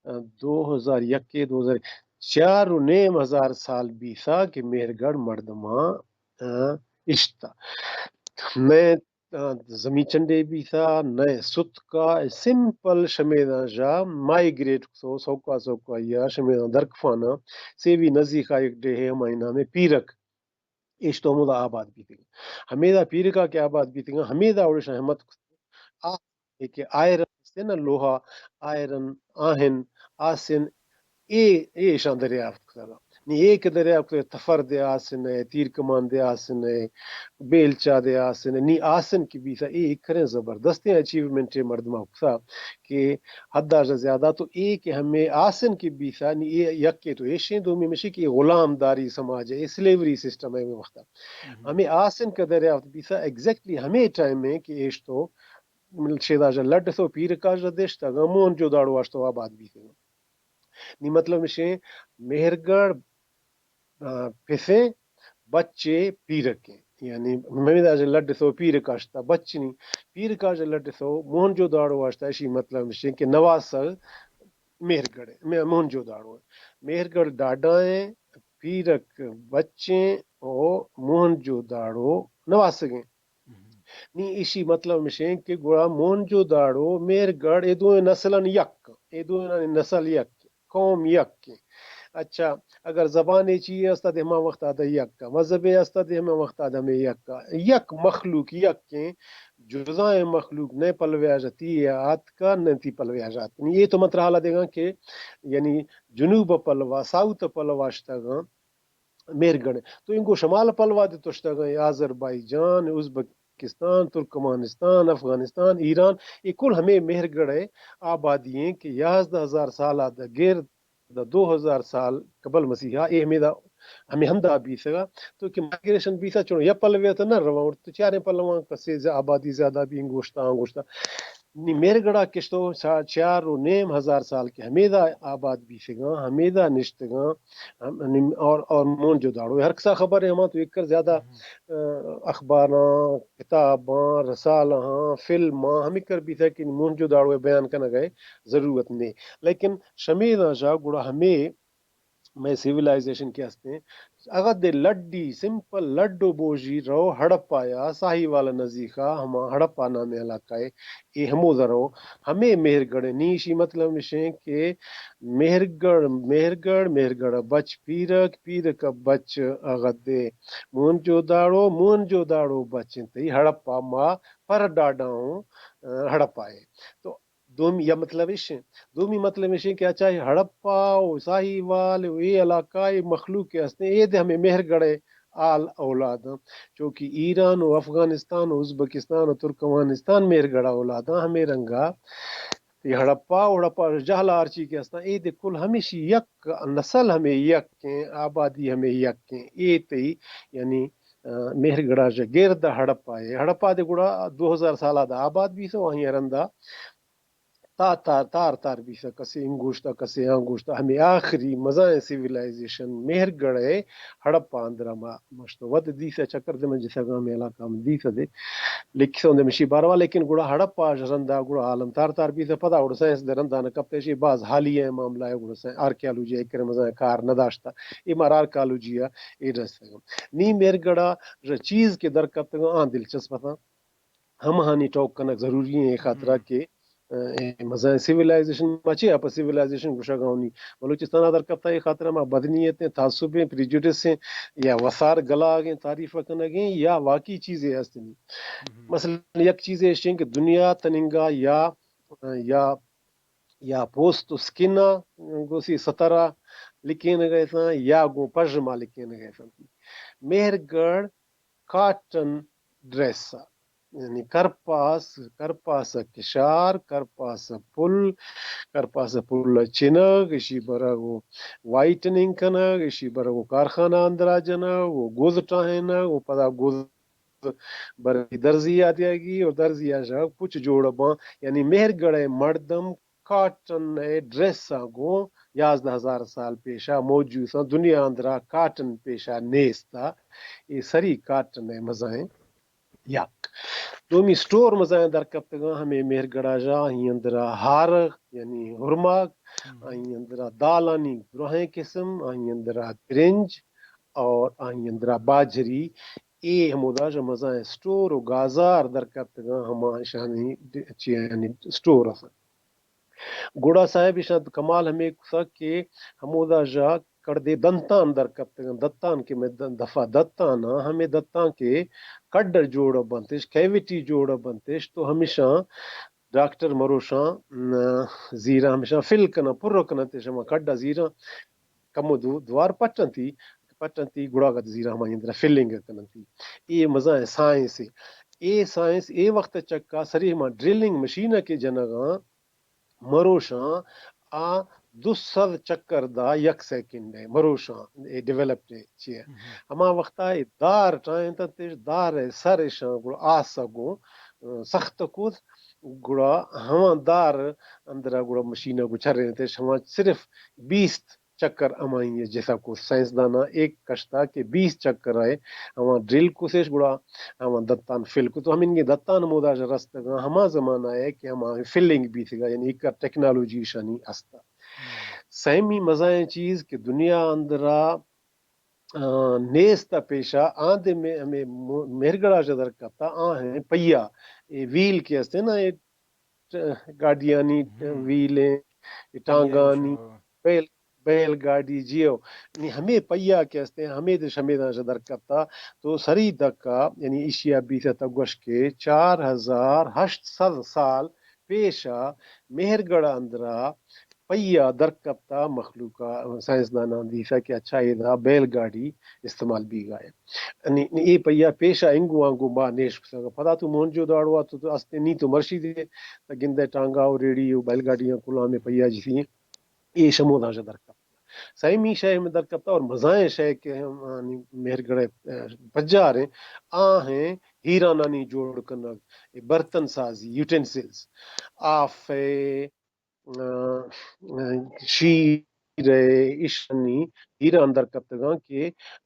آ، دو ہزار یک ءَ، دو ہزار چار و نیم ہزار سال بیسا کہ مہرگڑھ مردماں، آ، اشتا۔ نئے، آ، زمین چنڈے بیسا، نئے ستکا، سمپل شمیداں جا مائیگریٹ کتو، سوکا سوکا یا شمیداں درکفانا، سیوی نزیکا یک ڈیہے ہمائی نامے پیرک۔ ایش تو ہمودا آباد بیتگ۔ ہمیدا پیرکا کہ آباد بیتگ، ہمیدا اوڑشاں ہمت کت۔ آ، اے کہ آئرن است نا، لوہا، آئرن، آہن، آسن، اے، اے ایشاں دریافت کتگ۔ نی اے کہ دریافت کتگ، تفر دے آسن اے، تیر کمان دے آسن اے، بیلچا دے آسن اے، نی آسن کہ بیتا، اے کریں زبردستیں اچیومنٹ اے مردماں کتا کہ حد ءَ زیادہ تو اے کہ ہمے آسن کہ بیتا، نی اے یکے تو ایشیں، دومی مشی کہ اے غلام داری سماج اے، اے سلیوری سسٹم اے ہمے وقتا۔ ہمے آسن کہ دریافت بیتا، ایگزیکٹلی ہمے ٹائم اے کہ ایش تو شیدا جا لڈ تو پیرکا جا دشتگا، موہنجو داڑو اش تو آباد بیتگا۔ نی مطلب مشیں مہرگڑھ، آ، پسیں، بچے پیرکیں۔ یعنی ہمیدا جا لڈ تو پیرکا اشتا، بچ نی، پیرکا جا لڈ تو موہنجو داڑو اشتا، اشی مطلب مشیں کہ نواسگ مہرگڑھ اے، مہ-، موہنجو داڑو اے۔ مہرگڑھ ڈاڈا اے، پیرک بچیں او موہنجو داڑو نواسگیں۔ نی ایشی مطلب مشیں کہ گڑا موہنجو داڑو، مہرگڑھ، اے دوئیں نسلانی یک، اے دوئیں نسل یک، قوم یک۔ اچھا، اگر زبانے چی است، دے ہما وقت آدھا یک، مذہبے است، دے ہما وقت آدھا ہمے یک، یک مخلوق یک ایں، جزائیں مخلوق نئے پلوے آ جا تی آتکا، نہ تی پلوے آ جا آتکا۔ نی اے تو من ترا حالا دیگاں کہ یعنی جنوب پلوا، ساؤتھ پلوا اشتگاں، مہرگڑھ۔ تو انگو شمال پلوا دے تشتگاں، آذربائیجان، ازبکستان، ترکمانستان، افغانستان، ایران، اے کل ہمے مہرگڑھ ءِ آبادی ایں کہ یازدہ ہزار سال ءَ داں گر داں دو ہزار سال قبل مسیحا اے ہمیدا، ہمے ہندا بیتگا۔ تو کہ مائگریشن بیتا چون یا پلوے تو نہ رواں، تو چاریں پلواں کسے ز-، آبادی زیادہ بی، انگوشتا، انگوشتا۔ نی مہرگڑھا کشتو چا-، چار و نیم ہزار سال کہ ہمیدا آباد بیتگاں، ہمیدا نشتگاں، ہم-، نی-، اور، اور موہنجو داڑو۔ ہر کسا خبر ہے، ہما تو ایک کر زیادہ، آ، اخباراں، کتاباں، رسالہاں، فلماں، ہمے کر بیتا کہ موہنجو داڑو بیان کنگا ضرورت نے۔ لیکن شمیداں شا گڑا ہمے مئے سیولائزیشن کہ ہستیں، اگاں دے لڈی، سمپل لڈ و بوژی رو ہڑپا یا ساہیوال نزیکا، ہما ہڑپا نامیں علاقہ اے، اے ہمودا رو، ہمے مہرگڑھ اے۔ نی ایشی مطلب مشیں کہ مہرگڑھ، مہرگڑھ، مہرگڑھ بچ پیرک، پیرک بچ اگاں دے موہنجو داڑو، موہنجو داڑو بچ انت، ہڑپا ما پر ڈاڈا ہوں، ہڑپا اے۔ تو دومی یا مطلب ایش ہیں۔ دومی مطلب ایش ہیں کہ اچھا، یہ ہڑپا و ساہیوال و یہ علاقہ، یہ مخلوق کے ہستے ہیں، یہ دے ہمیں مہرگڑھ آل اولاد ہیں۔ چونکہ ایران و افغانستان و ازبکستان و ترکمانستان مہرگڑھ اولاد ہیں، ہمیں رنگا یہ ہڑپا و ہڑپا جہلا ہرچی کے ہستا، یہ دے کل ہمیشی یک نسل ہمیں یک ہیں، آبادی ہمیں یک ہیں۔ یہ تئی یعنی، آ، مہرگڑھ ژ گرد ہڑپا ہے۔ ہڑپا دے گڑا دو ہزار سالہ دا آباد بیثہ، آہی رندا تا-، تا-، تار تار بیثہ، کسے انگوشتا، کسے آنگوشتا۔ ہمیں آخری مزائیں سیولائزیشن مہرگڑھ ہے، ہڑپا اندرا ما مشتو وت دیثہ، چکر دے من جتگاں، ہمیں علاقہ من دیثہ دے۔ لکھسوں دے مشی باروا، لیکن گڑا ہڑپا ژ رندا گڑا عالم تار تار بیثہ، پدا گڑا سائنس دے رندا نہ کپتہ، شی باز حالیہ معاملہ ہے، گڑا سائنس آرکیالوجی ایک کرے مزائیں کار نہ داشتہ۔ اے مار آرکیالوجی ء اے رستگاں۔ نی مہرگڑھ ء چیز کہ در کپتگاں آ دلچسپ اتاں۔ ہمہانی ٹوک کنگ ضروری ہیں، اے خاطرا کہ، اے مزائیں سیولائزیشن، ما چے اپا سیولائزیشن گوشگاؤنی بلوچستان ء در کپتا، اے خاطرا ما بدنیت ہیں، تعصب ہیں، پریجوڈس ہیں، یا وسار گلاگ ہیں، تعریف کنگ ہیں، یا واقعی چیزے ہستنی۔ مثلاً یک چیزے ایش ہیں کہ دنیا تننگا یا، یا، یا پوست و سکن ء گوسی سترا لکینگ ء اتاں یا گوں پژما لکینگ ء اتاں۔ مہرگڑھ کاٹن ڈریس ء، یعنی کرپاس، کرپاس ء کشار، کرپاس ء پل، کرپاس ء پل ء چنگ، اشی برگ و وائٹننگ کنگ، اشی برگ و کارخانہ اندرا جنگ و گوز ٹاہینگ و پدا گوز برگ درزی ء دیگی و درزی ء شہ پچ جوڑ باں۔ یعنی مہرگڑھ ء مردم کاٹن ء ڈریساں گوں یازدہ ہزار سال پیشا موجود ساں۔ دنیا اندرا کاٹن پیشا نیست ء۔ اے سری کاٹن ء مزائیں یک۔ دومی سٹور مزائیں در کپتگاں، ہمے مہرگڑھ ء ژا، آہی اندرا ہارغ یعنی ہرماگ، آہی اندرا دالانی دراہیں قسم، آہی اندرا برنج اور آہی اندرا باجری۔ اے ہمودا ژا مزائیں سٹور و گازار در کپتگاں، ہما اشانی ڈ-، چی یعنی سٹور اتاں۔ گڑا صاحب ایشاں کمال ہمے کتگ کہ ہمودا ژا کڑدے دنتان در کپتگاں، دتان کہ مئے د-، دفا دتان آں، ہمے دتان کہ کڈ جوڑ بنتش، کیوٹی جوڑ بنتش، تو ہمیشاں ڈاکٹر مروشاں، ن-، زیراں ہمیشاں فل کناں، پر کناں، تش ہما کڈا زیراں کمو دو-، دوار پٹنتی، پٹنتی گڑا گت زیراں ہمائی اندرا فلنگ کننتی۔ اے مزائیں سائنس ہے۔ اے سائنس اے وقت چکا سری ہما ڈرلنگ مشین کہ جنگاں، مروشاں آ دو سد چکر دا یک سیکنڈ ء مروشاں اے ڈیولپڈ چی ء۔ ہما وختا اے دار ٹاہینتنتش، دار ء سر اشاں گڑا آس ء گوں، ا، سخت کت، گڑا ہما دار اندرا گڑا مشین ء گوں چرینتش، ہما صرف بیست چکر ہمائی ء جتا کت۔ سائنسداناں اے کشتا کہ بیست چکر ء ہما ڈرل کتش، گڑا ہما دتان فل کت۔ تو ہمینگیں دتان ہمودا ژ رستگاں، ہما زمانہ ء کہ ہما فلنگ بیتگا، یعنی ایک ٹیکنالوجی اشانی ہستا۔ سیمی مزائیں چیز کہ دنیا اندرا، آ، نیست ء پیشا آ دے میں ہمیں م-، مہرگڑا ژ در کپتا، آ ہیں پہیا، اے ویل کہ ہستے نا، اے ٹ-، گاڈیانی ویلیں، اے ٹانگانی، بیل، بیل گاڈی جیو۔ نی ہمے پہیا کہ ہستے، ہمے دش ہمے داں ژ در کپتا، تو سری دکا، یعنی ایشیا بیتا تا گوش کہ چار ہزار ہشت سد سال پیشا مہرگڑھ اندرا پہیا در کپتا مخلوقا، سائنسداناں دیتا کہ اچھا ادا بیل گاڑی استعمال بیگا ہے۔ نی، نی اے پہیا پیشا انگو آنگو ما نیش کتگ۔ پدا تو موہنجو داڑو آ تو، تو استے نی تو مرشی دے، تا گندے ٹانگا و ریڑی و بیل گاڑیاں کلاں ہمے پہیا جتی ہیں۔ اے شموداں شہ در کپتا۔ سیمی شے ہمے در کپتا اور مزائیں شے کہ ہم، آنی مہرگڑھ، ا، پجار ہیں، آ ہیں ہیرانانی جوڑ کنگ، اے برتن سازی، یوٹینسلز، آفے، ا، ا، شیر ء ایشانی ہیران در کپتگاں کہ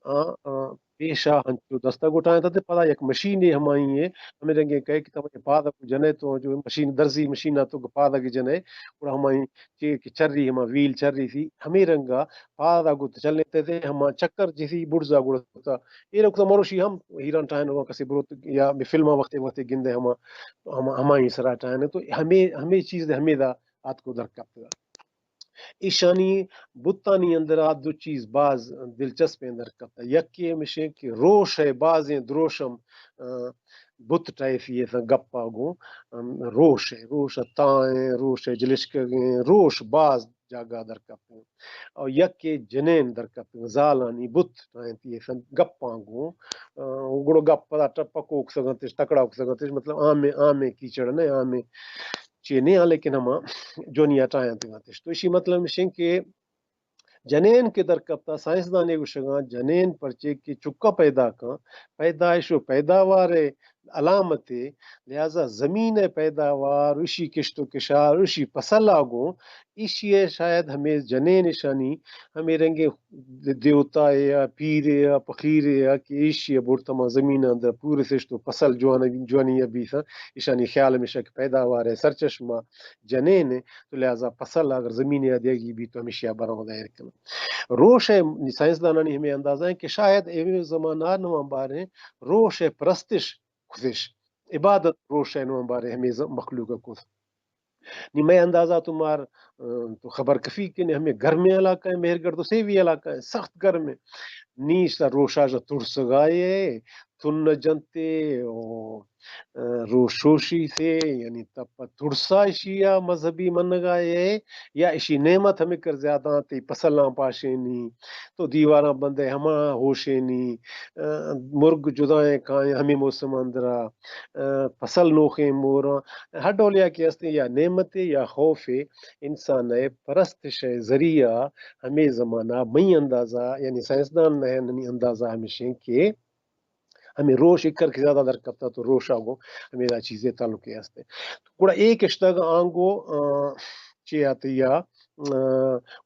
آ، آ، پیشا ہنچو دستا گٹائینت ء پدا یک مشینے ہمائی ء ہمے رنگیں کئے کہ تمام پاد ء جنئے تو جو مشین درزی مشین ء تو پاد ء جنئے گڑا ہمائی چے کہ چری ہما ویل چری تھی ہمے رنگا پاد ء گت چلینت ء ہما چکر جسی بڑزا گڑتا اے رکتا مروشی ہم ہیران ٹائن ہوا کسی بروت یا فلم وقت وقت گندے ہما ہما، ہمائی سرا ٹائن تو ہمے، ہمے چیز دے ہمے دا آتکو در کپتگا۔ ایشانی بتانی اندرا دو چیز باز دلچسپیں در کپتا۔ یکے ہمیشیں کہ روش ء بازیں دروشم، آ، بت ٹائفی ایسا گپا گوں، ام، روش ہے، روش تائیں، روش جلشکگیں، روش باز جاگہ در کپتیں۔ اور یک جنین در کپتیں، زالانی بت ٹائیں تی ایسا گپاں گوں، آ، گڑو گپ پدا ٹپک اوک سگنتش، تکڑا اوک سگنتش، مطلب عام، عام کیچڑ نہ، عام چی نہیں، ہاں، لیکن ہما جونی اٹائیں تی گنتش۔ تو اسی مطلب مشین کہ جنین کہ در کپتا، سائنسدان ء گوشگاں، جنین پرچے کہ چکا پیدا کن، پیدائش و پیداوار ء علامت ء، لہذا زمین ء پیداوار، اشی کشت و کشار، اشی پسل آ گوں، اشی ء شاید ہمے جنین اشانی ہمے رنگیں دیوتا ء یا پیر ء یا پخیر ء یا کہ ایشی ء برت ہما زمین اندر پورسشت و پسل جوان، جوانی ء بیثاں، اشانی خیال ہمیشہ کہ پیداوار ء سرچشمہ جنین ء، تو لہذا پسل اگر زمین ء دیگی بیت تو ہمیشی ء برآں ظاہر کناں۔ روش ء سائنسدانانی ہمے اندازہ ہیں کہ شاید اے زمانہ نواں باریں روش ء پرستش کثش، عبادت روش ء نواں باریں ہمے ز-، مخلوق ء کث۔ نی مئے اندازہ تو مار، ا، تو خبر کفی کہ ہمیں گرمیں علاقہ ہیں، مہرگڑھ تو سیوی علاقہ ہیں، سخت گرم ہیں۔ نی سا روشا جا ترسگائے، تن جنتے، او، ا، روشوشی سے، یعنی تپ ترسا اشیا مذہبی منگائے، یا اشی نعمت ہمیں کر زیادہ تی پسلاں پاشینی، تو دیواراں بندے ہما ہوشینی، ا، مرگ جدائیں کائیں ہمیں موسم اندرا، ا، پسل نوخیں موراں، ہر ڈولیا کہ ہستیں یا نعمتے یا خوفے، انسان ء پرستش ء ذریعہ ہمے زمانہ مئی اندازہ، یعنی سائنسدان نہ ننی اندازہ ہمیشیں کہ ہمیں روش اکر کہ زیادہ در کپتا تو روشا گوں ہمیں دا چیزیں تعلقے ہستے۔ گڑا اے کشتگ آنگو، آ، چے آتے یا، آ،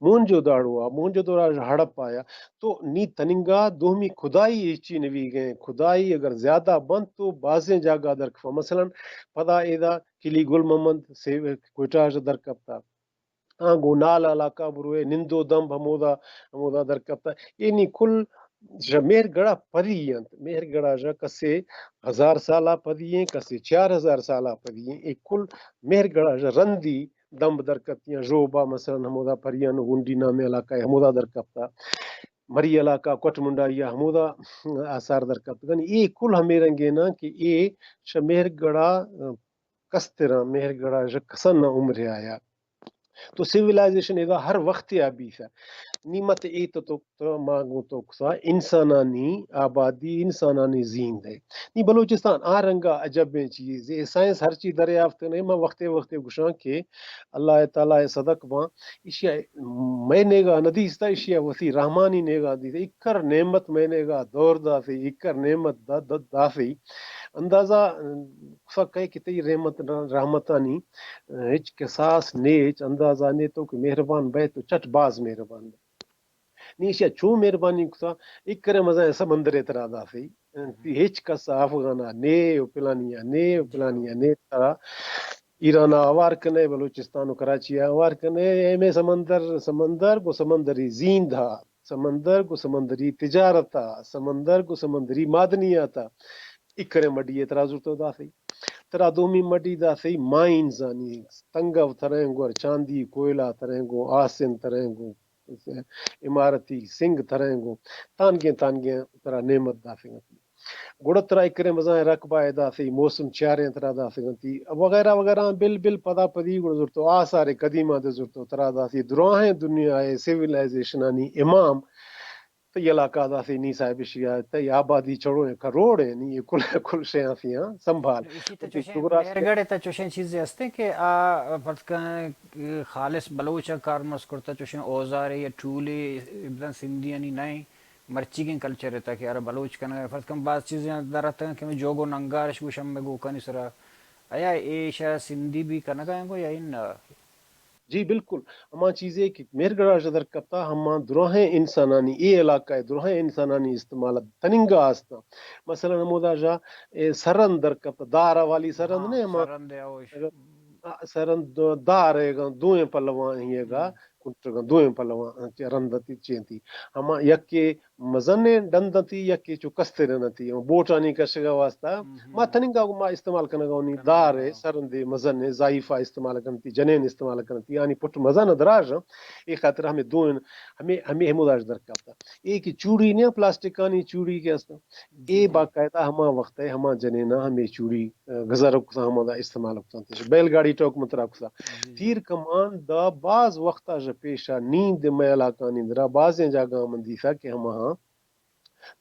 مونجو داڑو آ، مونجو دورا ہڑپ آیا۔ تو نی تننگا دومی کھدائی ہچی نوی گئے۔ کھدائی اگر زیادہ بنت تو بازیں جاگہ در کفا۔ مثلاً پدا ایدا کلی گل محمد سے کوئٹہ اش در کپتا۔ آ گوں نال علاقہ بروئے، نندو دمب ہمودا، ہمودا در کپتا۔ اے نی کل ژ مہر گڑا پدی انت۔ مہر گڑا ژ کسے ہزار سالا پدی ہیں، کسے چار ہزار سالا پدی ہیں۔ اے کل مہر گڑا ژ رندی دمب در کپتیاں۔ ژوبا مثلاً ہمودا پریان گنڈی نامیں علاقہ ہے، ہمودا در کپتا۔ مری علاقہ کوٹ منڈائی ہمودا آثار در کپتگن۔ اے کل ہمے رنگے نا کہ اے ژ مہر گڑا کستراں، مہر گڑا ژ کسن عمر آیا۔ تو سیولائزیشن ادا ہر وقت آ بیثہ۔ نی مت اے تو، تو، تو ما گوں تو کسا انسانانی آبادی، انسانانی زیند ہے۔ نی بلوچستان آ رنگا عجبیں چیز ہے۔ سائنس ہر چیز دریافت نہیں، ما وقتے وقتے گشاں کہ اللہ تعالی صدق باں، اشیا مئے نیگا ندیستا، اشیا وتی رحمانی نیگا دیستا۔ اکر نعمت مئے نیگا دور داثی، اکر نعمت دا، دا، داثی۔ اندازہ کسا کئے کہ تئی رحمت، رحمتانی ہچ کساس نے، ہچ اندازہ نے، تو کہ مہربان بئے تو چٹ باز مہربان بئے۔ نی ایشیا چون مہربانی کتا، اکرے مزن سمندرے ترا داثی۔ تی ہچ کس افغانا نے و پلانیا نے و پلانیا نے، ترا ایرانا آوار کنے، بلوچستان و کراچیا آوار کنے، ایمے سمندر، سمندر گو سمندری زیند ہا، سمندر گو سمندری تجارتا، سمندر گو سمندری معدنیاتا، اکرے مڈی ء ترا زرتو داثی۔ ترا دومی مڈی داثی مائنز آنی، تنگو ترینگو، چاندی، کوئلہ ترینگو، آسن ترینگو، عمارتی سنگ ترینگو، تانگیں تانگیں ترا نعمت داثی۔ گڑا ترا اکرے مزائیں رقبہ ء داثی، موسم چاریں ترا داثی، وغیرہ وغیرہ۔ بل بل پدا پدی گڑا زرتو آثار قدیمہ دے زرتو ترا داثی۔ دراہیں دنیا ء سیولائزیشنانی امام تئی علاقہ داثی نی صاحب اشیا، تئی آبادی چڑو ہیں، کروڑ ہیں، نی یہ کل، کل شیاں سی ہاں سنبھال۔ ایشی تہ چوشیں جغرافیہ مہرگڑھ تہ چوشیں چیزے ہستیں کہ آ فرض کن خالص بلوچ کارمرز کرتا، چوشیں اوزارے یا ٹولے ابداً سندھیانی نئیں، مرچیگیں کلچر تہ کہ آرا بلوچ کنگا، فرض کن باز چیزیں در اتگاں کہ ہمیں جوگ و ننگارش گوش ہمیں گوکانی سرا۔ آیا ایشا سندھی بھی کنگا ہیں گو یا ان؟ جی بالکل، ہما چیزے کہ مہرگڑھا ژہ در کپتا، ہما دراہیں انسانانی، اے علاقہ ء دراہیں انسانانی استعمال تننگا استاں۔ مثلاً ہمودا ژہ اے سرند در کپتا، دار والی سرند ہاں، نے ہما سرند ہے، اوش۔ آ، سرند دو-، دار ایگا، دوئیں پلواں ایگا، ہم۔ کنٹگاں، دوئیں پلواں چہ رند اتی چینتی۔ ہما یکے مزنیں ڈند اتی، یکے چو کسترین اتی۔ ہما بوٹانی کشگا واسطہ ما تننگا ما استعمال کنگا انی دار سرندے مزنیں ضعیفہ استعمال کنتی، جنین استعمال کنتی، یعنی پٹ مزن دراج۔ اے خاطر ہمیں دوئیں، ہمیں، ہمیں ہموداش درکاتا۔ اے کہ چوڑی نیا، پلاسٹکانی چوڑی کہ است، اے باقاعدہ ہما وقت ہے، ہما جنینا ہمیں چوڑی، آ، گزر کتا، ہما دا استعمال کتا۔ بیل گاڑی ٹوک مترا کتا۔ تیر کمان دا باز وقت آ پیشا نیند مئے علاقانی درا بازیں جاگہ من دیسا کہ ہما ہاں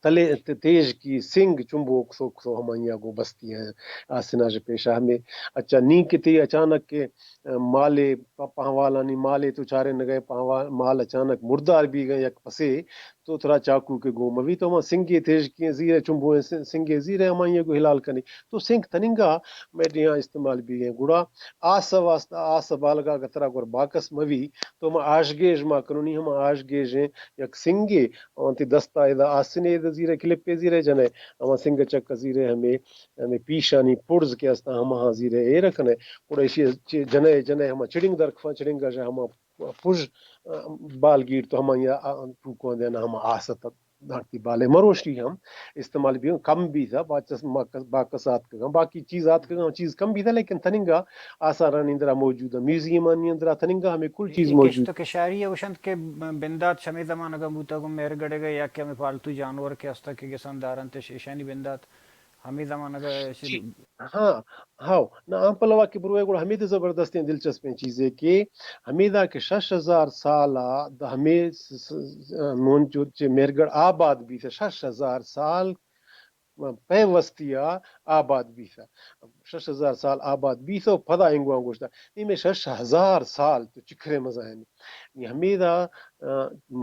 تلے ت-، تیژ کی سنگ چنبو کسو کسو ہمائیا گو بستی ہیں۔ آسنا ژ پیشا ہمیں اچھا نی کہ تی اچانک کہ، آ، مالے پ-، پہوالانی مالے تو چارے نگئے پہوال، مال اچانک مردار بی گئے یک پسے تو ترا چاکو کے گو موی تو ہما سنگے تیژ کی زیرے چنبو س-، سنگے زیرے ہمائیا گو حلال کنی۔ تو سنگ تننگا مئے ڈیاں استعمال بی گئے۔ گڑا آس واسطہ، آس بالگا گترا گر باکس موی تو ہما آشگیژ ما کنونی ہما آشگیژیں یک سنگے آنتی دستا ادا آسنے ادا زیرے کلپے زیرے جنے، ہما سنگ چک زیرے ہمیں، ہمیں پیشانی پڑز کے استا ہما ہاں زیرے ایر کنے۔ گڑا ایشی چے جنے، جنے ہما چڑنگ در کفاں، چڑنگ جا ہما پژ، آ، بال گیر تو ہما یا، آ، ٹوکاں دینا ہما آست دانتی بالے مروشی ہم استعمال بی کم بیتا، باکس، باکس آتکگاں، باقی چیز آتکگاں، چیز کم بیتا، لیکن تننگا آثارانی اندرا موجود ہے، میوزیمانی اندرا تننگا ہمیں کل چیز موجود۔ کشت و کشاری ء گوشنت کہ بندات ہمے زمانگ ء بوتگ، مہرگڑگ ء یا کہ ہمے پالتو جانور کہ ہستگ کہ گسان دارنت، ایش-، ایشانی بندات ہمے زمانگ ء ایش-، جی۔ ہاں، ہاؤ۔ نہ، آں پلوا کہ بروئے گڑا ہمے تو زبردستیں دلچسپیں چیزے کہ ہمیدا کہ شش ہزار سال ء دا ہمے س-، س-، س-، مون جو چہ مہرگڑھ آباد بیت، شش ہزار سال پہ وستی ء آباد بیثہ، شش ہزار سال آباد بیثہ و پدا انگواں گوشتہ، نی مئے شش ہزار سال تو چکرے مزاحنی۔ نی ہمیدا، آ،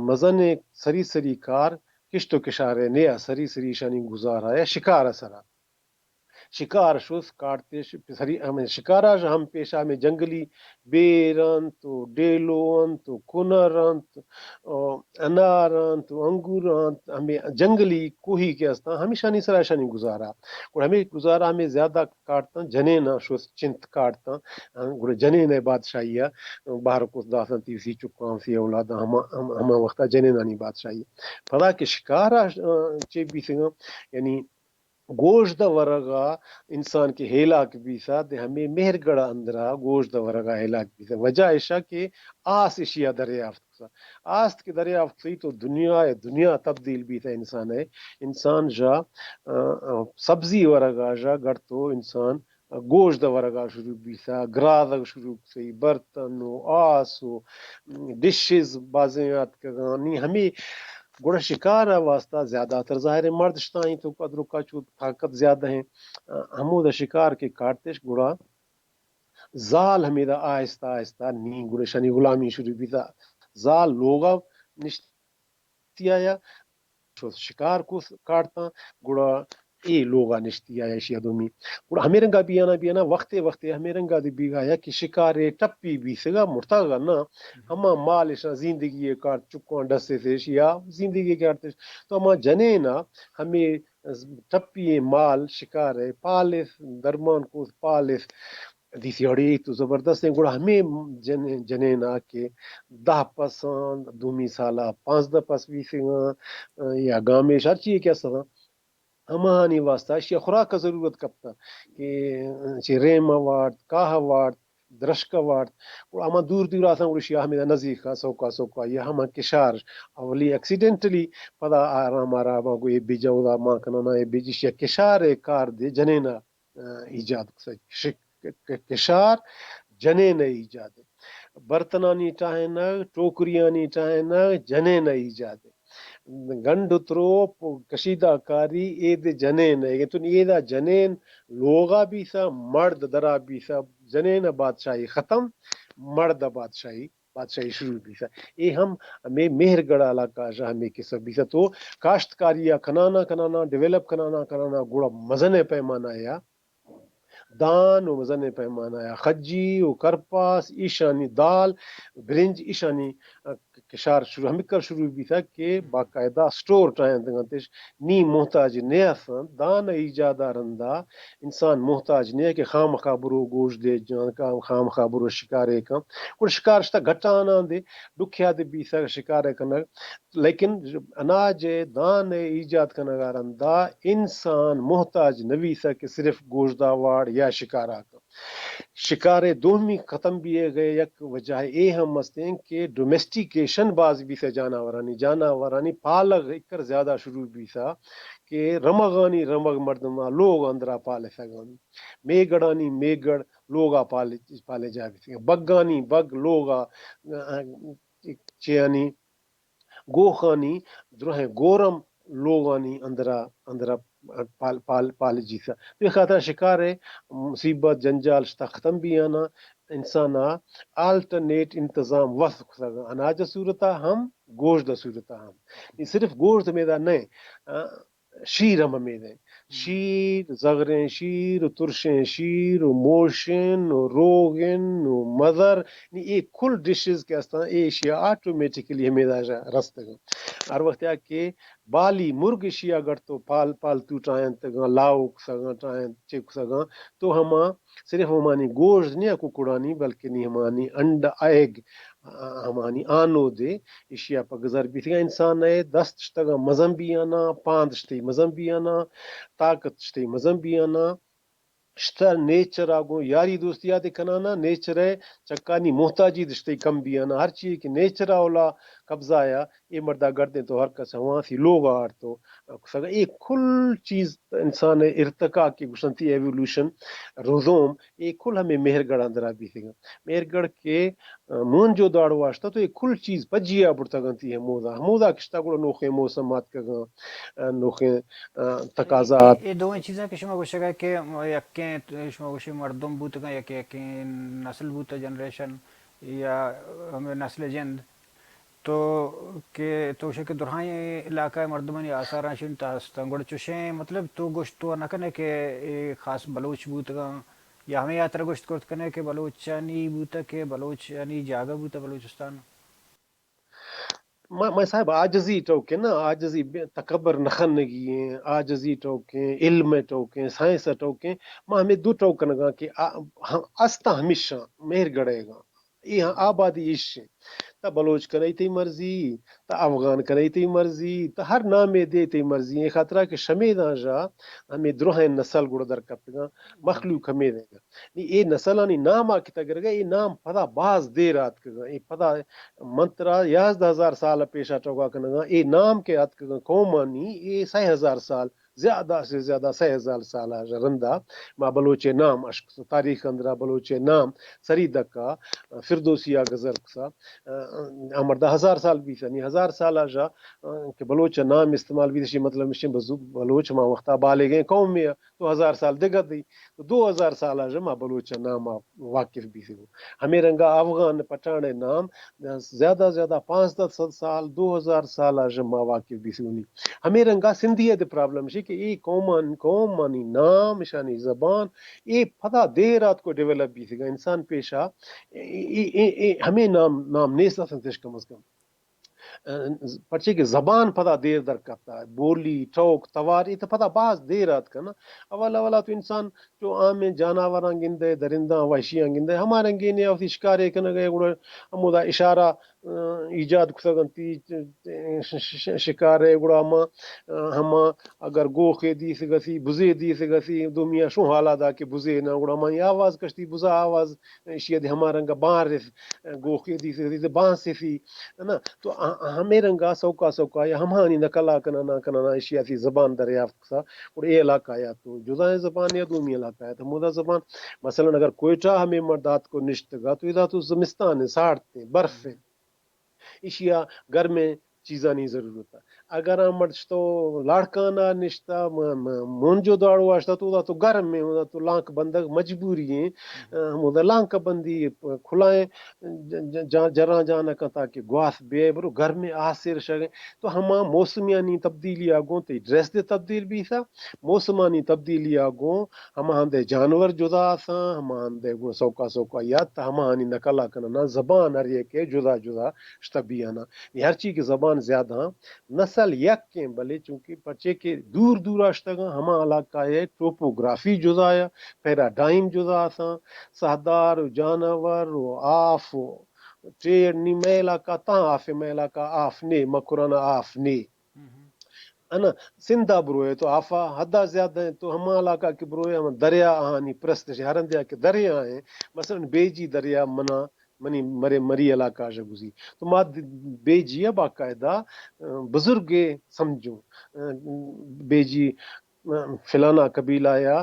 مزن سری سری کار کشت و کشار ء نیا سری سری ایشانی گزارہ ء شکار ء سرا۔ شکار شوث کارتش سری ہمیں شکارا ہم پیشا ہمیں جنگلی بیر انت و ڈیلو انت و کنر انت و انار انت و انگور انت، ہمیں جنگلی کوہی کہ استاں، ہمیشانی سرا اشانی گزارا۔ گڑا ہمیں گزارا ہمیں زیادہ کاٹتاں، جنین شوث چنت کاٹتاں، گڑا جنین بادشاہی ء بہر کت داتاں تیوسی چکاں سی اولاداں ہما، ہم-، ہما وقتا جنینانی بادشاہی۔ پدا کہ شکارا، آ، چے بیتگاں، یعنی گوشت ورگا انسان کہ ہیلاک بیثہ، دے ہمے مہرگڑھ اندرا گوشت ورگا ہیلاک بیثہ۔ وجہ ایشا کہ آس ایشیا دریافت کثہ۔ آست کہ دریافت کثی تو دنیا ء دنیا تبدیل بیثہ انسان ء۔ انسان ژا، آ، آ، سبزی ورگا ژا گڑتو انسان گوشت ورگا شروع بیثہ، گرادگ شروع کثی، برتن و آس و ڈشز بازیں آتکگاں۔ نی ہمے گڑا شکار ء واسطہ زیادہ تر ظاہر ہے مرد شتائیں تو ادرکا چو طاقت زیادہ ہیں۔ آ، ہمودا شکار کے کاٹتش گڑا زال ہمیدا آہستہ آہستہ نی گڑا شانی غلامی شروع بیتا۔ زال لوگا نشتی آیا، شو شکار کو کاٹتاں، گڑا اے لوگا نشتی آیا ایشی دومی۔ گڑا ہمے رنگا بیانا بیانا وقتے وقتے ہمے رنگا دی بیگایا کہ شکارے ٹپی بیسگا مرتگا نہ، ہما مال اشاں زندگی ء کارت، چکاں ڈسیت ایشیا زندگی کارتش۔ تو ہما جنینا ہمے ٹپی مال شکار ء پالث، درمان کوث پالث، دیثی اڑے تو زبردست ہیں۔ گڑا ہمے جن-، جنینا کہ دہ پس آں، دومی سالا پانزدہ پس بیثگاں، یا گامیش ہر چیئے کہ استاں، ہماہانی واسطہ اشیا خوراک ء ضرورت کپتہ کہ چہ ریم ء وارت، کاہ ء وارت، درشک ء وارت، گڑا ہما دور دور آتاں گڑا اشیا ہمیدا نزیک ء سوکا سوکا یا ہما کشار اولی ایکسیڈنٹلی پدا آرام آرام ء گوں اے بج اودا مان کنانا اے بج اشیا کشار ء کار دے جنین ء، آ، ایجاد کتہ۔ ش-، ک-، ک-، کشار جنین ء ایجاد ء۔ برتنانی ٹاہینگ، ٹوکریانی ٹاہینگ جنین ء ایجاد ء۔ گنڈ و تروپ و کشیدہ کاری اید جنین ء۔ اگن تو ایدا جنین لوغا بیثہ، مرد درا بیثہ، جنین ء بادشاہی ختم، مرد ء بادشاہی، بادشاہی شروع بیثہ۔ اے ہم ہمے مہرگڑھ علاقہ ژا ہمے قصہ بیثہ۔ تو کاشتکاری ء کنانا کنانا، ڈیولپ کنانا کنانا، گڑا مزن پیمانہ یا دان و مزن پیمانہ یا خجی و کرپاس، ایشانی دال، برنج، ایشانی، ا، کشار شروع، ہمکر شروع بیتا کہ باقاعدہ سٹور ٹائیں دگنتش، نی محتاج نیاس انت، دان ایجاد رندا انسان محتاج نیا کہ خامخا برو گوش دے جان کا، خامخا برو شکارے کن۔ گڑا شکار شتا گھٹاناں دے، ڈکھیا دے بیتا شکارے کنگ۔ لیکن اناج دان ایجاد کنگا رندا انسان محتاج نویسا کہ صرف گوشدا واڑ یا شکارا کن۔ شکار ءِ دومی ختم بیگ ءِ یک وجہ اے ہم است انت کہ ڈومیسٹیکیشن باز بیثہ جاناورانی، جاناورانی پالگ اکر زیادہ شروع بیثہ کہ رمغانی رمغ مردم ءَ لوگ اندرا پالثگانی، میگڑانی میگڑ لوگا پال، پالجا بیثہ، بگانی بگ لوگا، چیانی گوخانی درہیں گورم لوگانی اندرا، اندرا پال، پال، پالجیثہ۔ تو اے خاطرا شکار ءِ مصیبت جنجال شتا ختم بیانا، انسان ءَ آلٹرنیٹ انتظام وس کثگا، اناج ءِ صورتا ہم، گوشت ءِ صورتا ہم۔ نی صرف گوشت ہمیدا نہ، آ، شیر ہم ہمیدیں۔ شیر، زغریں شیر و ترشیں شیر و موشن و روغن و مدر، نی اے کل ڈشز کہ استاں، اے ایشیا آٹومیٹکلی ہمیدا رستگاں۔ ہر وقت یا کہ بالی مرگ ایشیا گڑ تو پال، پالتو ٹائنتگاں، لاؤ کثگاں، ٹائنت چے کثگاں، تو ہما صرف ہمانی گوشت نیا ککڑانی، بلکہ نی ہمانی انڈ، ایگ، ہمانی آنودے ایشیا پہ گزر بیتگاں۔ انسان ءِ دست شتگاں مزن بیانا، پاند شتئی مزن بیانا، طاقت شتئی مزن بیانا۔ شتر نیچر ءَ گوں یاری دوستی ءَ دے کنانا، نیچر ءِ چکانی محتاجی دشتئی کم بیانا۔ ہر چیز کہ نیچر ءَ اولا قبضہ یا، اے مردا گردیں تو ہر کس ہواں سی لوگ آڑ تو کثگا۔ اے کل چیز انسان ءِ ارتقا کہ گوشنتی ایوولوشن، رزوم، اے کل ہمیں مہرگڑھ اندرا بیتگاں۔ مہرگڑھ کہ، آ، موہنجو داڑو آشتا تو اے کل چیز پجیا برتگنتی ہمودا۔ ہمودا کشتا گڑا نوخیں موسم آتکگاں، آ، نوخیں، آ، تقاضا آت۔ اے، اے دوئیں چیزاں کہ شما گوشگا کہ یکیں شما گوشے مردم بوتگاں، یکیں، یکیں نسل بوتہ، جنریشن یا ہمیں نسل جند۔ تو کہ تو گوشے کہ درائیں علاقہ ءِ مردمانی آثاراں شنتا ہستاں، گڑا چوشیں مطلب تو گوشت تو نہ کنے کہ اے خاص بلوچ بوتگاں یا ہمے ہاترا گوشت کرت کنے کہ بلوچانی بوتہ کہ بلوچانی جاگہ بوتہ بلوچستان؟ ما، ما صاحب عاجزی ٹوکیں نا، عاجزی بے، تکبر نہ خنگی ایں، عاجزی ٹوکیں، علم ٹوکیں، سائنس ٹوکیں، ما ہمیں دو ٹوک کنگاں کہ آ، ہم، استا ہمیشاں مہرگڑھ ءِ گاں۔ اے ہاں آبادی ایش انت۔ تا بلوچ کنئی تئی مرضی، تا افغان کنئی تئی مرضی، تا ہر نامے دے تئی مرضی۔ اے خاطرا کہ شمیداں ژا ہمیں درہیں نسل گڑا در کپتگاں، مخلوق ہمے دیگا۔ نی اے نسلانی نام آ کہ تگرگا، اے نام پدا باز دیر آتکگاں۔ اے پدا من ترا یازدہ ہزار سال پیشا ٹوگا کنگاں۔ اے نام کہ آتکگاں قومانی، اے سئے ہزار سال زیادہ سے زیادہ سئے ہزار سال ءَ رندا ما بلوچ ءِ نام اشک، تاریخ اندرا بلوچ ءِ نام سری دکا، فردوسی ءَ گزر کسا، آ، آ مردا ہزار سال بیثہ، نی ہزار سال ءَ ژا، آ، کہ بلوچ ءِ نام استعمال بیثہ، شی مطلب مشین بزو-، بلوچ ما وقتا بالغیں قومے، تو ہزار سال دگہ دی، تو دو ہزار سال ءَ ژا ما بلوچ ءِ نام ءَ واقف بیثہ۔ ہمے رنگا افغان پٹھان ءِ نام زیادہ زیادہ پانزدہ سد سال، دو ہزار سال ءَ ژا ما واقف بیثہ۔ ہمے رنگا سندھی ءِ دے پرابلم شی کہ اے قومان، قومانی نام، اشانی زبان، اے پدا دیر آتکو ڈیولپ بیثگا۔ انسان پیشا اے، اے، اے، اے ہمے نام، نام نیست اتنتش کم از کم۔ پرچے کہ زبان پدا دیر در کپتا، بولی، ٹوک، توار، اے تو پدا باز دیر آتکا نا۔ اول اولا تو انسان چو عامیں جاناوراں گندئے، درنداں، وحشیاں گندئے، ہما رنگینے وتی شکارے کنگ ءَ گڑا ہمودا اشارہ، آ، ایجاد کتگ انتی، ش-، ش-، ش-، شکار ءَ گڑا ہما، آ، ہما اگر گوخے دیثگثی، بزے دیثگثی، دومی ءَ شوں حالا دا کہ بزے نا، گڑا ہمانی آواز کشتی، بزا آواز ایشی ءَ دے ہما رنگ ءَ بان رس، گوخے دیثگثی، بان سفی، نا؟ تو آ-، آ-، ہمے رنگ ءَ سوکا سوکا یا ہمانی نقل ءَ کنانا کنانا ایشی ءَ سی زبان دریافت کسا، گڑا اے علاقہ ءَ تو جدائیں زبان یا دومی علاقہ ءَ تو ہمودا زبان، مثلاً اگر کوئٹہ ہمے مرد آتکو نشتگا تو ادا تو زمستان ءَ، ساڑتیں، برف ءَ، ایشی ءَ گرمیں چیزانی ضرورت ءَ۔ اگر آ مرد شتو لاڑکانا نشتا، م-، م-، مونجو داڑو آشتا، تو دا تو گرم ہے، دا تو لانک بندگ مجبوری ہیں۔ ہمودا لانک بندی کھلائیں، ج-، ج-، جاں جراں جاں نہ کن تاکہ گواس بے برو، گرمیں آسر شگیں۔ تو ہما موسمیانی تبدیلی آ گوں تئی ڈریس دے تبدیل بیسا، موسمانی تبدیلی آ گوں ہما ہندے جانور جدا آساں، ہما ہندے گوں سوکا سوکا یات، ہما ہانی نقل آ کننا، زبان ہر یکے جدا جدا شتہ بیانا۔ نی ہرچی کہ زبان زیادہ ہاں، نسل یک ایں، بلے چونکہ پرچے کہ دور دور آ شتگاں، ہما علاقہ ء ٹوپوگرافی جدا یا، پیراڈائم جدا آساں، ساہدار و جانور و آف و ٹیڑ، نی مئے علاقہ تاں آف، مئے علاقہ آف نے، مکران آف نے۔ انا سندھ ء بروئے تو آفا حدا زیادہ ہیں، تو ہما علاقہ کہ بروئے ہما دریا آہانی پرست، ہر ہندیا کہ دریا ہیں، مثلاً بیجی دریا منا، منی مرے مری علاقہ اش گزی، تو ما د-، بیجی ء باقاعدہ، ا، بزرگ سمجھوں، ا، بیجی، ا، فلانا قبیلہ یا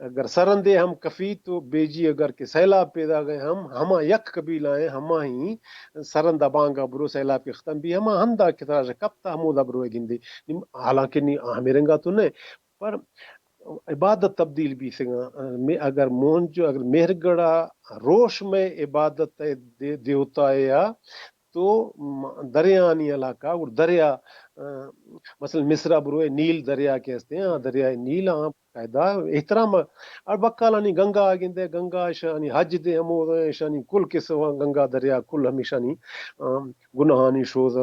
اگر سرندے ہم کفی تو بیجی اگر کہ سیلاب پیدا گئے ہم، ہما یک قبیلہ ہیں، ہما ہی سرند ء بانگا برو سیلاب کے ختم بھی، ہما ہندا کہ ترا کپتا ہمودا برو گندے۔ نی حالانکہ نی ہمیں رنگا تو نہ، پر عبادت تبدیل بیسگاں۔ میں اگر مونج، اگر مہرگڑا روش میں عبادت دے-، دیوتا یا تو م-، دریانی علاقہ اور دریا، آ، مثلاً مصرا بروئے نیل دریا کے ہستے ہیں، ہاں، دریائے نیل، ہاں، قاعدہ احترام اور بکالانی گنگا آ گندے، گنگا اشانی حج دے ہمو، اشانی کل قصہ گنگا دریا کل ہمیشانی، آ، گناہانی شوز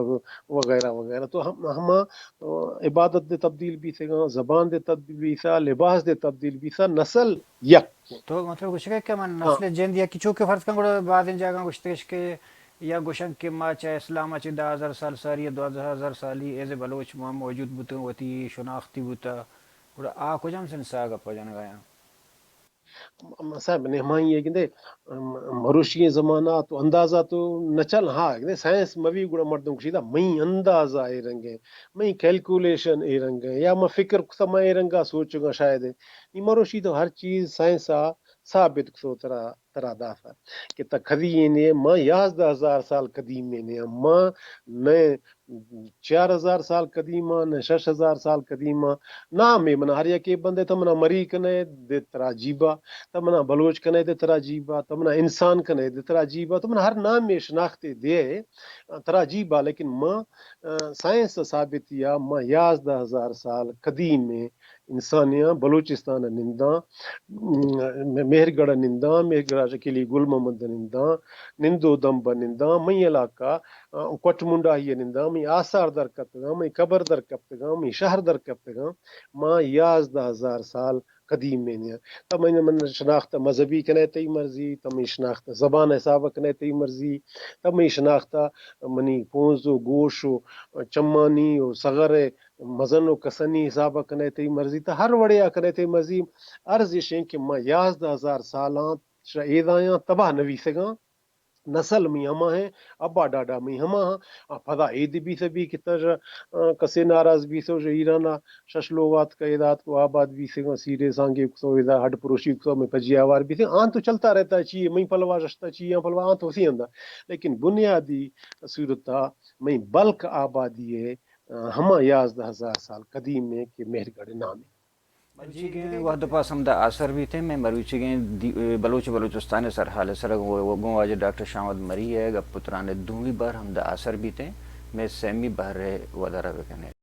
وغیرہ وغیرہ۔ تو ہم، ہما، آ، عبادت دے تبدیل بیسگاں، زبان دے تبدیل بیسا، لباس دے تبدیل بیسا، نسل یک۔ تو مطلب گوشگے کہ من ہاں۔ نسل جند یا کہ چونکہ فرض کن گڑا بعض جاگہ گوشتگش کہ یا گوشن کہ ما چہ اسلام چہ دہ ہزار سال ساری یا دوازدہ ہزار سالی ایز بلوچ ما موجود بوتن، وتی شناختی بوتا، گڑا آ کجام سن سا گپ جنگایا؟ م-، صاحب، نہمائی ہے گندے، م-، مروشی زمانہ تو اندازہ تو نچل، ہاں، گندے سائنس موی گڑا مردم کشیدہ، مئی اندازہ اے رنگ ہے، مئی کیلکولیشن اے رنگ ہے، یا ما فکر کتا ما اے رنگا سوچگا شاید ہے۔ نی مروشی تو ہر چیز سائنس آ ثابت کتو ترا، ترا داتا کہ تا کدی اینے ما یازدہ ہزار سال قدیم اینے ما نئے چار ہزار سال قدیم آں، نہ شش ہزار سال قدیم آں۔ نام اے منا ہر یکے بندے، تو منا مری کنے دے ترا جیبا، تو منا بلوچ کنے دے ترا جیبا، تو منا انسان کنے دے ترا جیبا، تو منا ہر نام اے شناختے دے ترا جیبا، لیکن ما، آ، سائنس ثابت یا ما یازدہ ہزار سال قدیم ایں انسانیاں بلوچستان ء ننداں، م-، مہرگڑھ ء ننداں، مہرگڑھ ء کلی گل محمد ء ننداں، نندو دمب ء ننداں، مئی علاقہ، آ، کوٹ منڈاہی ء ننداں، مئی آثار در کپتگاں، مئی قبر در کپتگاں، مئی شہر در کپتگاں، ما یازدہ ہزار سال قدیم مینیاں۔ تا من، من شناخت مذہبی کنے تئی مرضی، تا من شناخت زبان حساب کنے تئی مرضی، تا من شناخت منی پونز و گوش و چمانی و سغر مزن و کسنی حساب ء کنے تئی مرضی، تا ہر وڑے ء کنے تئی مرضی۔ عرض اش انت کہ ما یازدہ ہزار سالاں شہ ایدایاں تباہ نویسگاں، نسل می ہما ہیں، ابا ڈاڈا می ہما ہاں۔ آ پدا اید بیث بی کہ تر، آ، کسے ناراض بیثو شہ ایران ء شش لوگ آتکہ ادا آتکو آباد بیثگاں، سیرے سانگے کثو ادا ہڈ پروشی کثو میں پجی آوار بیثے۔ آن تو چلتا رہتا ہے، چی مئی پلوا رشتا، چی آن پلوا، آن تو اسی اندا۔ لیکن بنیادی صورت ء مئی بلک آبادی ہے، ہما یازدہ ہزار سال قدیم ایں کہ مہرگڑھ نام ایں۔ مروچیگیں وہد ء پاس ہمدا آسر بیتیں۔ مئے مروچیگیں دی-، بلوچ ء بلوچستان ء سرحال ء سرا گوں، گوں واجہ ڈاکٹر شامد مری ء گپ ء تران ء دومی بہر ہمدا آسر بیتیں۔ مئے سیمی بہر ء ودار ء بکنیں۔